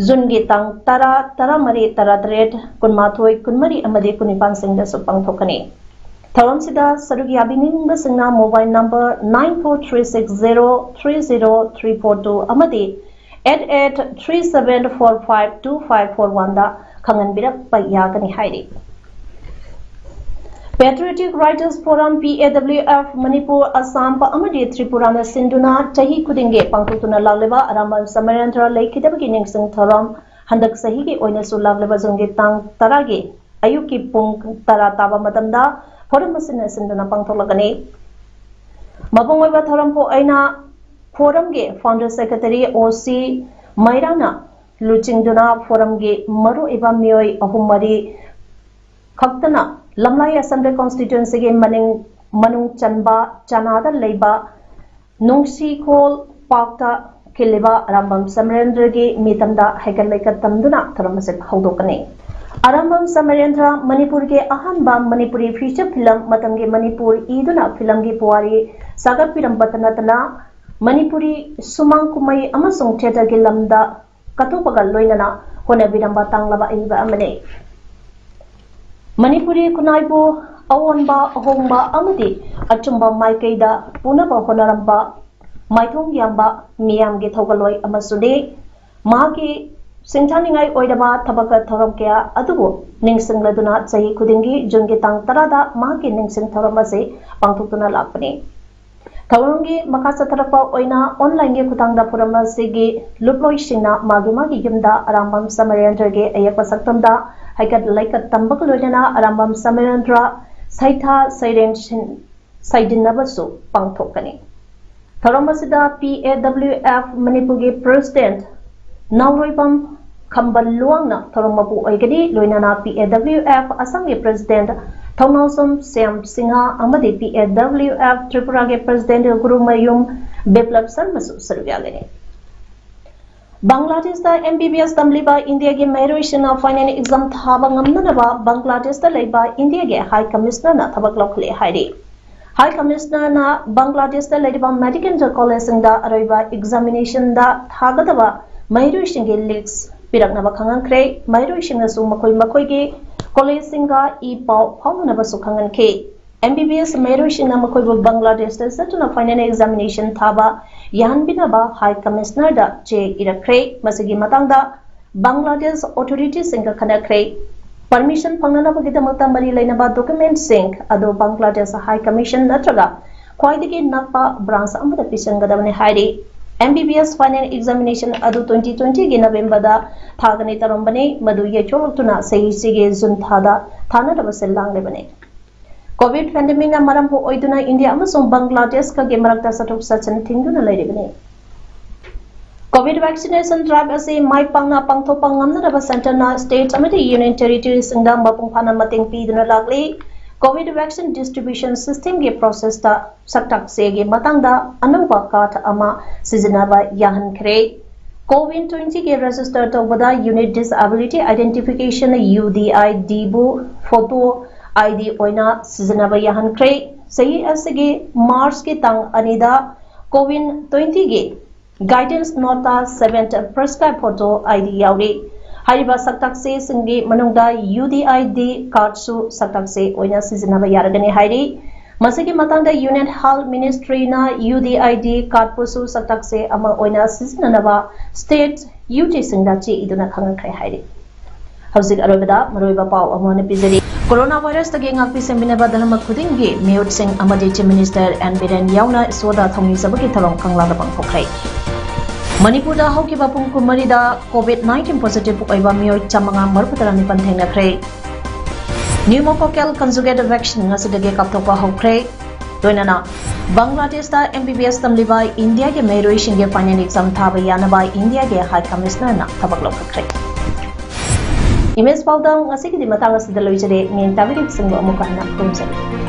June ꯒꯤ ꯇꯥꯡ ꯇꯔꯥ, ꯇꯔꯥꯃꯔꯤ, ꯇꯔꯥꯇꯔꯦꯠ, ꯀꯨꯟꯃꯥꯊꯣꯏ, ꯀꯨꯟꯃꯔꯤ ꯑꯃꯗꯤ ꯀꯨꯟꯅꯤꯄꯥꯟꯁꯤꯡꯗꯁꯨ ꯄꯥꯡꯊꯣꯛꯀꯅꯤ꯫ ꯊꯧꯔꯝꯁꯤꯗ ꯁꯔꯨꯛ ꯌꯥꯕꯤꯅꯤꯡꯕꯁꯤꯡꯅ mobile number nine four three six zero three zero three four two ꯑꯃꯗꯤ eight eight three seven four five two five four one ꯗ ꯈꯪꯍꯟꯕꯤꯔꯛꯄ ꯌꯥꯒꯅꯤ ꯍꯥꯏꯔꯤ꯫ Patriotic Writers Forum, P A W F, Manipur, Assam ꯑꯃꯗꯤ ꯇ꯭ꯔꯤꯄꯨꯔꯥꯅ ꯁꯤꯟꯗꯨꯅ ꯆꯍꯤ ꯈꯨꯗꯤꯡꯒꯤ ꯄꯥꯡꯊꯣꯛꯇꯨꯅ ꯂꯥꯛꯂꯤꯕ ꯑꯔꯥꯝꯕꯥꯏ ꯁꯃꯔꯦꯟꯗ꯭ꯔ ꯂꯩꯈꯤꯗꯕꯒꯤ ꯅꯤꯡꯁꯤꯡ ꯊꯧꯔꯝ ꯍꯟꯗꯛ ꯆꯍꯤꯒꯤ ꯑꯣꯏꯅꯁꯨ ꯂꯥꯛꯂꯤꯕ June ꯒꯤ ꯇꯥꯡ ꯇꯔꯥꯒꯤ ꯑꯌꯨꯛꯀꯤ ꯄꯨꯡ ꯇꯔꯥ ꯇꯥꯕ ꯃꯇꯝꯗ forum ꯑꯁꯤꯅ ꯁꯤꯟꯗꯨꯅ ꯄꯥꯡꯊꯣꯛꯂꯒꯅꯤ꯫ ꯃꯄꯨꯡ ꯑꯣꯏꯕ ꯊꯧꯔꯝ ꯄꯨ ꯑꯩꯅ ꯐꯣꯔꯝꯒꯤ ꯐꯥꯎꯟꯗꯔ ꯁꯦꯀ꯭ꯔꯦꯇꯔꯤ ꯑꯣ ꯁꯤ ꯃꯩꯔꯥꯅ ꯂꯨꯆꯤꯡꯗꯨꯅ ꯐꯣꯔꯝꯒꯤ ꯃꯔꯨꯑꯣꯏꯕ ꯃꯤꯑꯣꯏ ꯑꯍꯨꯝ ꯃꯔꯤ ꯈꯛꯇꯅ ꯂꯝꯂꯥꯏ ꯑꯦꯁꯦꯝꯕ꯭ꯂꯤ ꯀꯣꯟꯁꯇꯤꯇ꯭ꯋꯦꯟꯁꯤꯒꯤ ꯃꯅꯤꯡ ꯃꯅꯨꯡ ꯆꯟꯕ ꯆꯅꯥꯗ ꯂꯩꯕ ꯅꯨꯡꯁꯤꯈꯣꯜ ꯄꯥꯛꯇ ꯈꯤꯜꯂꯤꯕ ꯑꯔꯥꯝꯕꯝ ꯁꯃꯔꯦꯟꯗ꯭ꯔꯒꯤ ꯃꯤꯇꯝꯗ ꯍꯩꯀꯠ ꯂꯩꯀꯠ ꯇꯝꯗꯨꯅ ꯊꯧꯔꯝ ꯑꯁꯤ ꯍꯧꯗꯣꯛꯀꯅꯤ꯫ ꯑꯔꯥꯝꯕꯝ ꯁꯃꯔꯦꯟꯗ꯭ꯔ ꯃꯅꯤꯄꯨꯔꯒꯤ ꯑꯍꯥꯟꯕ ꯃꯅꯤꯄꯨꯔꯤ ꯐꯤꯆꯔ ꯐꯤꯂꯝ ꯃꯇꯝꯒꯤ ꯃꯅꯤꯄꯨꯔ ꯏꯗꯨꯅ ꯐꯤꯂꯝꯒꯤ ꯄꯨꯋꯥꯔꯤ ꯁꯥꯒꯠꯄꯤꯔꯝꯕꯇ ꯅꯠꯇꯅ ꯃꯅꯤꯄꯨꯔꯤ ꯁꯨꯃꯥꯡ ꯀꯨꯝꯍꯩ ꯑꯃꯁꯨꯡ ꯊꯤꯌꯦꯇꯔꯒꯤ ꯂꯝꯗ ꯀꯠꯊꯣꯛꯄꯒ ꯂꯣꯏꯅꯅ ꯍꯣꯠꯅꯕꯤꯔꯝꯕ ꯇꯥꯡꯂꯕ ꯑꯏꯕ ꯑꯃꯅꯤ꯫ ꯃꯅꯤꯄꯨꯔꯤ ꯈꯨꯟꯅꯥꯏꯕꯨ ꯑꯑꯣꯟꯕ ꯑꯍꯣꯡꯕ ꯑꯃꯗꯤ ꯑꯆꯨꯝꯕ ꯃꯥꯏꯀꯩꯗ ꯄꯨꯅꯕ ꯍꯣꯠꯅꯔꯝꯕ ꯃꯥꯏꯊꯣꯡ ꯌꯥꯝꯕ ꯃꯤꯌꯥꯝꯒꯤ ꯊꯧꯒꯜꯂꯣꯏ ꯑꯃꯁꯨꯅꯤ꯫ ꯃꯍꯥꯛꯀꯤ ꯁꯤꯡꯊꯥꯅꯤꯡꯉꯥꯏ ꯑꯣꯏꯔꯕ ꯊꯕꯛ ꯊꯧꯔꯝ ꯀꯌꯥ ꯑꯗꯨꯕꯨ ꯅꯤꯡꯁꯤꯡꯂꯗꯨꯅ ꯆꯍꯤ ꯈꯨꯗꯤꯡꯒꯤ ꯖꯨꯟꯒꯤ ꯇꯥꯡ ꯇꯔꯥꯗ ꯃꯍꯥꯛꯀꯤ ꯅꯤꯡꯁꯤꯡ ꯊꯧꯔꯝ ꯑꯁꯤ ꯄꯥꯡꯊꯣꯛꯇꯨꯅ ꯂꯥꯛꯄꯅꯤ꯫ ꯊꯧꯔꯝꯒꯤ ꯃꯈꯥ ꯆꯠꯊꯔꯛꯄ ꯑꯣꯏꯅ ꯑꯣꯟꯂꯥꯏꯟꯒꯤ ꯈꯨꯠꯊꯥꯡꯗ ꯐꯣꯔꯝ ꯑꯁꯤꯒꯤ ꯂꯨꯞꯂꯣꯏꯁꯤꯡꯅ ꯃꯥꯒꯤ ꯃꯥꯒꯤ ꯌꯨꯝꯗ ꯑꯔꯥꯝꯕꯝ ꯁꯃꯔꯦꯟꯗ꯭ꯔꯒꯤ ꯑꯌꯦꯛꯄ ꯁꯛꯇꯝꯗ ꯍꯩꯀꯠ ꯂꯩꯀꯠ ꯇꯝꯕꯒ ꯂꯣꯏꯅꯅ ꯑꯔꯥꯝꯕꯝ ꯁꯃꯔꯦꯟꯗ꯭ꯔ ꯁꯩꯊꯥ ꯁꯩꯔꯦꯡ ꯁꯤꯟ ꯁꯩꯗꯤꯟꯅꯕꯁꯨ ꯄꯥꯡꯊꯣꯛꯀꯅꯤ꯫ ꯊꯧꯔꯝ ꯑꯁꯤꯗ ꯄꯤ ꯑꯦ ꯗꯕ꯭ꯂꯤꯎ ꯑꯦꯐ ꯃꯅꯤꯄꯨꯔꯒꯤ ꯄ꯭ꯔꯦꯁꯤꯗꯦꯟꯠ ꯅꯥꯎꯔꯣꯏꯕꯝ ꯈꯝꯕ ꯂꯨꯋꯥꯡꯅ ꯊꯧꯔꯝ ꯃꯄꯨ ꯑꯣꯏꯒꯅꯤ꯫ ꯂꯣꯏꯅꯅ ꯄꯤ ꯑꯦ ꯗꯕ꯭ꯂꯤꯎ ꯑꯦꯐ ꯑꯁꯥꯝꯒꯤ ꯄ꯭ꯔꯦꯁꯤꯗꯦꯟꯠ ꯊꯧꯅꯥꯎꯖꯝ ꯁ꯭ꯌꯥꯝ ꯁꯤꯡꯍ ꯑꯃꯗꯤ ꯄꯤ ꯑꯦ ꯗꯕ꯭ꯂꯤꯎ ꯑꯦꯐ ꯇ꯭ꯔꯤꯄꯨꯔꯥꯒꯤ ꯄ꯭ꯔꯦꯁꯤꯗꯦꯟꯠ ꯒꯨꯔꯨꯃꯌꯨꯝ ꯕꯤꯄ꯭ꯂꯕ ꯁꯔꯃꯁꯨ ꯁꯔꯨꯛ ꯌꯥꯒꯅꯤ꯫ ꯕꯪꯒ꯭ꯂꯥꯗꯦꯁꯇ ꯑꯦꯝ ꯕꯤ ꯕꯤ ꯑꯦꯁ ꯇꯝꯂꯤꯕ ꯏꯟꯗꯤꯌꯥꯒꯤ ꯃꯍꯩꯔꯣꯏꯁꯤꯡꯅ ꯐꯥꯏꯅꯦꯜ ꯑꯦꯛꯖꯥꯝ ꯊꯥꯕ ꯉꯝꯅꯅꯕ ꯕꯪꯒ꯭ꯂꯥꯗꯦꯁꯇ ꯂꯩꯕ ꯏꯟꯗꯤꯌꯥꯒꯤ ꯍꯥꯏ ꯀꯃꯤꯁꯅꯔꯅ ꯊꯕꯛ ꯂꯧꯈꯠꯂꯦ ꯍꯥꯏꯔꯤ꯫ ꯍꯥꯏ ꯀꯃꯤꯁꯅꯔꯅ ꯕꯪꯒ꯭ꯂꯥꯗꯦꯁꯇ ꯂꯩꯔꯤꯕ ꯃꯦꯗꯤꯀꯦꯜ ꯀꯣꯂꯦꯖꯁꯤꯡꯗ ꯑꯔꯣꯏꯕ ꯑꯦꯛꯖꯥꯃꯤꯅꯦꯁꯟꯗ ꯊꯥꯒꯗꯕ ꯃꯍꯩꯔꯣꯏꯁꯤꯡꯒꯤ ꯂꯤꯁ꯭ꯠ ꯄꯤꯔꯛꯅꯕ ꯈꯪꯍꯟꯈ꯭ꯔꯦ꯫ ꯃꯍꯩꯔꯣꯏꯁꯤꯡꯅꯁꯨ ꯃꯈꯣꯏ ꯃꯈꯣꯏꯒꯤ ꯀꯣꯂꯦꯖꯁꯤꯡꯒ ꯏ ꯄꯥꯎ ꯐꯥꯎꯅꯅꯕꯁꯨ ꯈꯪꯍꯟꯈꯤ꯫ ꯑꯦꯝ ꯕꯤ ꯕꯤ ꯑꯦꯁ ꯃꯍꯩꯔꯣꯏꯁꯤꯡꯅ ꯃꯈꯣꯏꯕꯨ ꯕꯪꯒ꯭ꯂꯥꯗꯦꯁꯇ ꯆꯠꯇꯨꯅ ꯐꯥꯏꯅꯦꯜ ꯑꯦꯛꯖꯥꯃꯤꯅꯦꯁꯟ ꯊꯥꯕ ꯌꯥꯍꯟꯕꯤꯅꯕ ꯍꯥꯏ ꯀꯃꯤꯁꯅꯔꯗ ꯆꯦ ꯏꯔꯛꯈ꯭ꯔꯦ꯫ ꯃꯁꯤꯒꯤ ꯃꯇꯥꯡꯗ ꯕꯪꯒ꯭ꯂꯥꯗꯦꯁ ꯑꯣꯊꯣꯔꯤꯇꯤꯁꯤꯡꯒ ꯈꯟꯅꯈ꯭ꯔꯦ꯫ ꯄꯔꯃꯤꯁꯟ ꯐꯪꯅꯅꯕꯒꯤꯗꯃꯛꯇ ꯃꯔꯤ ꯂꯩꯅꯕ ꯗꯣꯀꯨꯃꯦꯟꯠꯁꯤꯡ ꯑꯗꯨ ꯕꯪꯒ꯭ꯂꯥꯗꯦꯁ ꯍꯥꯏ ꯀꯃꯤꯁꯟ ꯅꯠꯇ꯭ꯔꯒ ꯈ꯭ꯋꯥꯏꯗꯒꯤ ꯅꯛꯄ ꯕ꯭ꯔꯥꯟꯆ ꯑꯃꯗ ꯄꯤꯁꯤꯟꯒꯗꯕꯅꯤ ꯍꯥꯏꯔꯤ꯫ ꯑꯦꯝ ꯕꯤ ꯕꯤ ꯑꯦꯁ ꯐꯥꯏꯅꯦꯜ ꯑꯦꯛꯖꯥꯃꯤꯅꯦꯁꯟ ꯑꯗꯨ ꯇ꯭ꯋꯦꯟꯇꯤ ꯇ꯭ꯋꯦꯟꯇꯤꯒꯤ ꯅꯕꯦꯝꯕꯔꯗ ꯊꯥꯒꯅꯤ ꯇꯧꯔꯝꯕꯅꯤ, ꯃꯗꯨ ꯌꯩꯊꯣꯛꯂꯛꯇꯨꯅ ꯆꯍꯤꯁꯤꯒꯤ ꯖꯨꯟ ꯊꯥꯗ ꯊꯥꯅꯅꯕ ꯁꯤꯜ ꯂꯥꯡꯂꯤꯕꯅꯤ꯫ ꯀꯣꯚꯤꯗ ꯄꯦꯟꯗꯦꯃꯤꯛꯅ ꯃꯔꯝ ꯑꯣꯏꯗꯨꯅ ꯏꯟꯗꯤꯌꯥ ꯑꯃꯁꯨꯡ ꯕꯪꯒ꯭ꯂꯥꯗꯦꯁꯀꯒꯤ ꯃꯔꯛꯇ ꯆꯠꯊꯣꯛ ꯆꯠꯁꯤꯟ ꯊꯤꯡꯗꯨꯅ ꯂꯩꯔꯤꯕꯅꯤ꯫ ꯀꯣꯚꯤꯗ ꯚꯦꯛꯁꯤꯅꯦꯁꯟ ꯗ꯭ꯔꯥꯏꯚ ꯑꯁꯤ ꯃꯥꯏ ꯄꯥꯛꯅ ꯄꯥꯡꯊꯣꯛꯄ ꯉꯝꯅꯅꯕ ꯁꯦꯟꯇꯔꯅ ꯁ꯭ꯇꯦꯠ ꯑꯃꯗꯤ ꯌꯨꯅꯤꯌꯟ ꯇꯦꯔꯤꯇꯣꯔꯤꯁꯤꯡꯗ ꯃꯄꯨꯡ ꯐꯥꯅ ꯃꯇꯦꯡ ꯄꯤꯗꯨꯅ ꯂꯥꯛꯂꯤ꯫ ꯀꯣꯚꯤꯗ ꯚꯦꯛꯁꯤꯟ ꯗꯤꯁꯇ꯭ꯔꯤꯕ꯭ꯌꯨꯁꯟ ꯁꯤꯁꯇꯦꯝꯒꯤ ꯄ꯭ꯔꯣꯁꯦꯁꯇ ꯁꯛꯇꯥꯛ ꯆꯦꯒꯤ ꯃꯇꯥꯡꯗ ꯑꯅꯧꯕ ꯀꯥꯔꯗ ꯑꯃ ꯁꯤꯖꯤꯟꯅꯕ ꯌꯥꯍꯟꯈ꯭ꯔꯦ꯫ ꯀꯣꯋꯤꯟ ꯇ꯭ꯋꯦꯟꯇꯤꯒꯤ ꯔꯦꯖꯤꯁꯇꯔ ꯇꯧꯕꯗ unique disability identification, U D I ꯗꯤꯕꯨ ꯐꯣꯇꯣ ꯑꯥꯏ ꯗꯤ ꯑꯣꯏꯅ ꯁꯤꯖꯤꯟꯅꯕ ꯌꯥꯍꯟꯈ꯭ꯔꯦ꯫ ꯆꯍꯤ ꯑꯁꯤꯒꯤ ꯃꯥꯔꯆꯀꯤ ꯇꯥꯡ ꯑꯅꯤꯗ ꯀꯣꯋꯤꯟ ꯇ꯭ꯋꯦꯟꯇꯤꯒꯤ ꯒꯥꯏꯗꯦꯟꯁ ꯅꯣꯠꯇ ꯁꯚꯦꯟ ꯄ꯭ꯔꯤꯁꯀ꯭ꯔꯥꯏꯕ ꯐꯣꯇꯣ ꯑꯥꯏ ꯗꯤ ꯌꯥꯎꯔꯤ꯫ ꯍꯥꯏꯔꯤꯕ ꯁꯛꯇꯥꯛ ꯆꯦꯁꯤꯡꯒꯤ ꯃꯅꯨꯡꯗ ꯌꯨ ꯗꯤ ꯑꯥꯏ ꯗꯤ ꯀꯥꯔꯗꯁꯨ ꯁꯛꯇꯥꯛ ꯆꯦ ꯑꯣꯏꯅ ꯁꯤꯖꯤꯟꯅꯕ ꯌꯥꯔꯒꯅꯤ ꯍꯥꯏꯔꯤ꯫ ꯃꯁꯤꯒꯤ ꯃꯇꯥꯡꯗ ꯌꯨꯅꯤꯌꯟ ꯍꯦꯜꯊ ꯃꯤꯅꯤꯁꯇ꯭ꯔꯤꯅ ꯌꯨ ꯗꯤ ꯑꯥꯏ ꯗꯤ ꯀꯥꯔꯗꯄꯨꯁꯨ ꯁꯛꯇꯥꯛ ꯆꯦ ꯑꯃ ꯑꯣꯏꯅ ꯁꯤꯖꯤꯟꯅꯅꯕ ꯁ꯭ꯇꯦꯠ ꯌꯨ ꯇꯤꯁꯤꯡꯗ ꯆꯦ ꯏꯗꯨꯅ ꯈꯪꯍꯟꯈ꯭ꯔꯦ ꯍꯥꯏꯔꯤ꯫ ꯍꯧꯖꯤꯛ ꯑꯔꯣꯏꯕꯗ ꯃꯔꯨꯑꯣꯏꯕ ꯄꯥꯎ ꯑꯃ ꯑꯣꯏꯅ ꯄꯤꯖꯔꯤ꯫ ꯀꯣꯔꯣꯅꯥ ꯚꯥꯏꯔꯁꯇꯒꯤ ꯉꯥꯛꯄꯤ ꯁꯦꯟꯕꯤꯅꯕ ꯙꯔꯃ ꯈꯨꯗꯤꯡꯒꯤ ꯃꯤꯍꯨꯠꯁꯤꯡ ꯑꯃꯗꯤ ꯆꯤꯐ ꯃꯤꯅꯤꯁꯇꯔ ꯑꯦꯟ ꯕꯤꯔꯦꯟ ꯌꯥꯎꯅ ꯏꯁꯣꯔꯗ ꯊꯧꯅꯤꯖꯕꯒꯤ ꯊꯧꯔꯝ ꯀꯪꯂꯥꯗ ꯄꯥꯡꯊꯣꯛꯈ꯭ꯔꯦ꯫ ꯃꯅꯤꯄꯨꯔꯗ ꯍꯧꯈꯤꯕ ꯄꯨꯡ ꯀꯨꯟꯃꯔꯤꯗ ꯀꯣꯚꯤꯗ ꯅꯥꯏꯟꯇꯤꯟ ꯄꯣꯖꯤꯇꯤꯚ ꯑꯣꯏꯕ ꯃꯤꯑꯣꯏ ꯆꯥꯃꯉꯥ ꯃꯔꯤꯐꯨ ꯇꯔꯥ ꯅꯤꯄꯥꯟ ꯊꯦꯡꯅꯈ꯭ꯔꯦ꯫ ꯅ꯭ꯌꯨꯃꯣꯀꯣꯀꯦꯜ ꯀꯟꯖꯨꯒꯦꯠ ꯚꯦꯛꯁꯤꯟ ꯉꯁꯤꯗꯒꯤ ꯀꯥꯞꯊꯣꯛꯄ ꯍꯧꯈ꯭ꯔꯦ꯫ ꯂꯣꯏꯅꯅ ꯕꯪꯒ꯭ꯂꯥꯗꯦꯁꯇ ꯑꯦꯝ ꯕꯤ ꯕꯤ ꯑꯦꯁ ꯇꯝꯂꯤꯕ ꯏꯟꯗꯤꯌꯥꯒꯤ ꯃꯍꯩꯔꯣꯏꯁꯤꯡꯒꯤ ꯐꯥꯏꯅꯦꯜ ꯑꯦꯛꯖꯥꯝ ꯊꯥꯕ ꯌꯥꯅꯕ ꯏꯟꯗꯤꯌꯥꯒꯤ ꯍꯥꯏ ꯀꯃꯤꯁꯅꯔꯅ ꯊꯕꯛ ꯂꯧꯈꯠꯈ꯭ꯔꯦ꯫ ꯏꯃꯦꯖ ꯄꯥꯎꯗ ꯉꯁꯤꯒꯤꯗꯤ ꯃꯇꯥꯡ ꯑꯁꯤꯗ ꯂꯣꯏꯖꯔꯦ꯫ ꯃꯤꯡ ꯇꯥꯕꯤꯔꯤꯕꯁꯤꯡꯕꯨ ꯑꯃꯨꯛ ꯍꯟꯅ ꯈꯨꯔꯨꯝꯖꯔꯤ꯫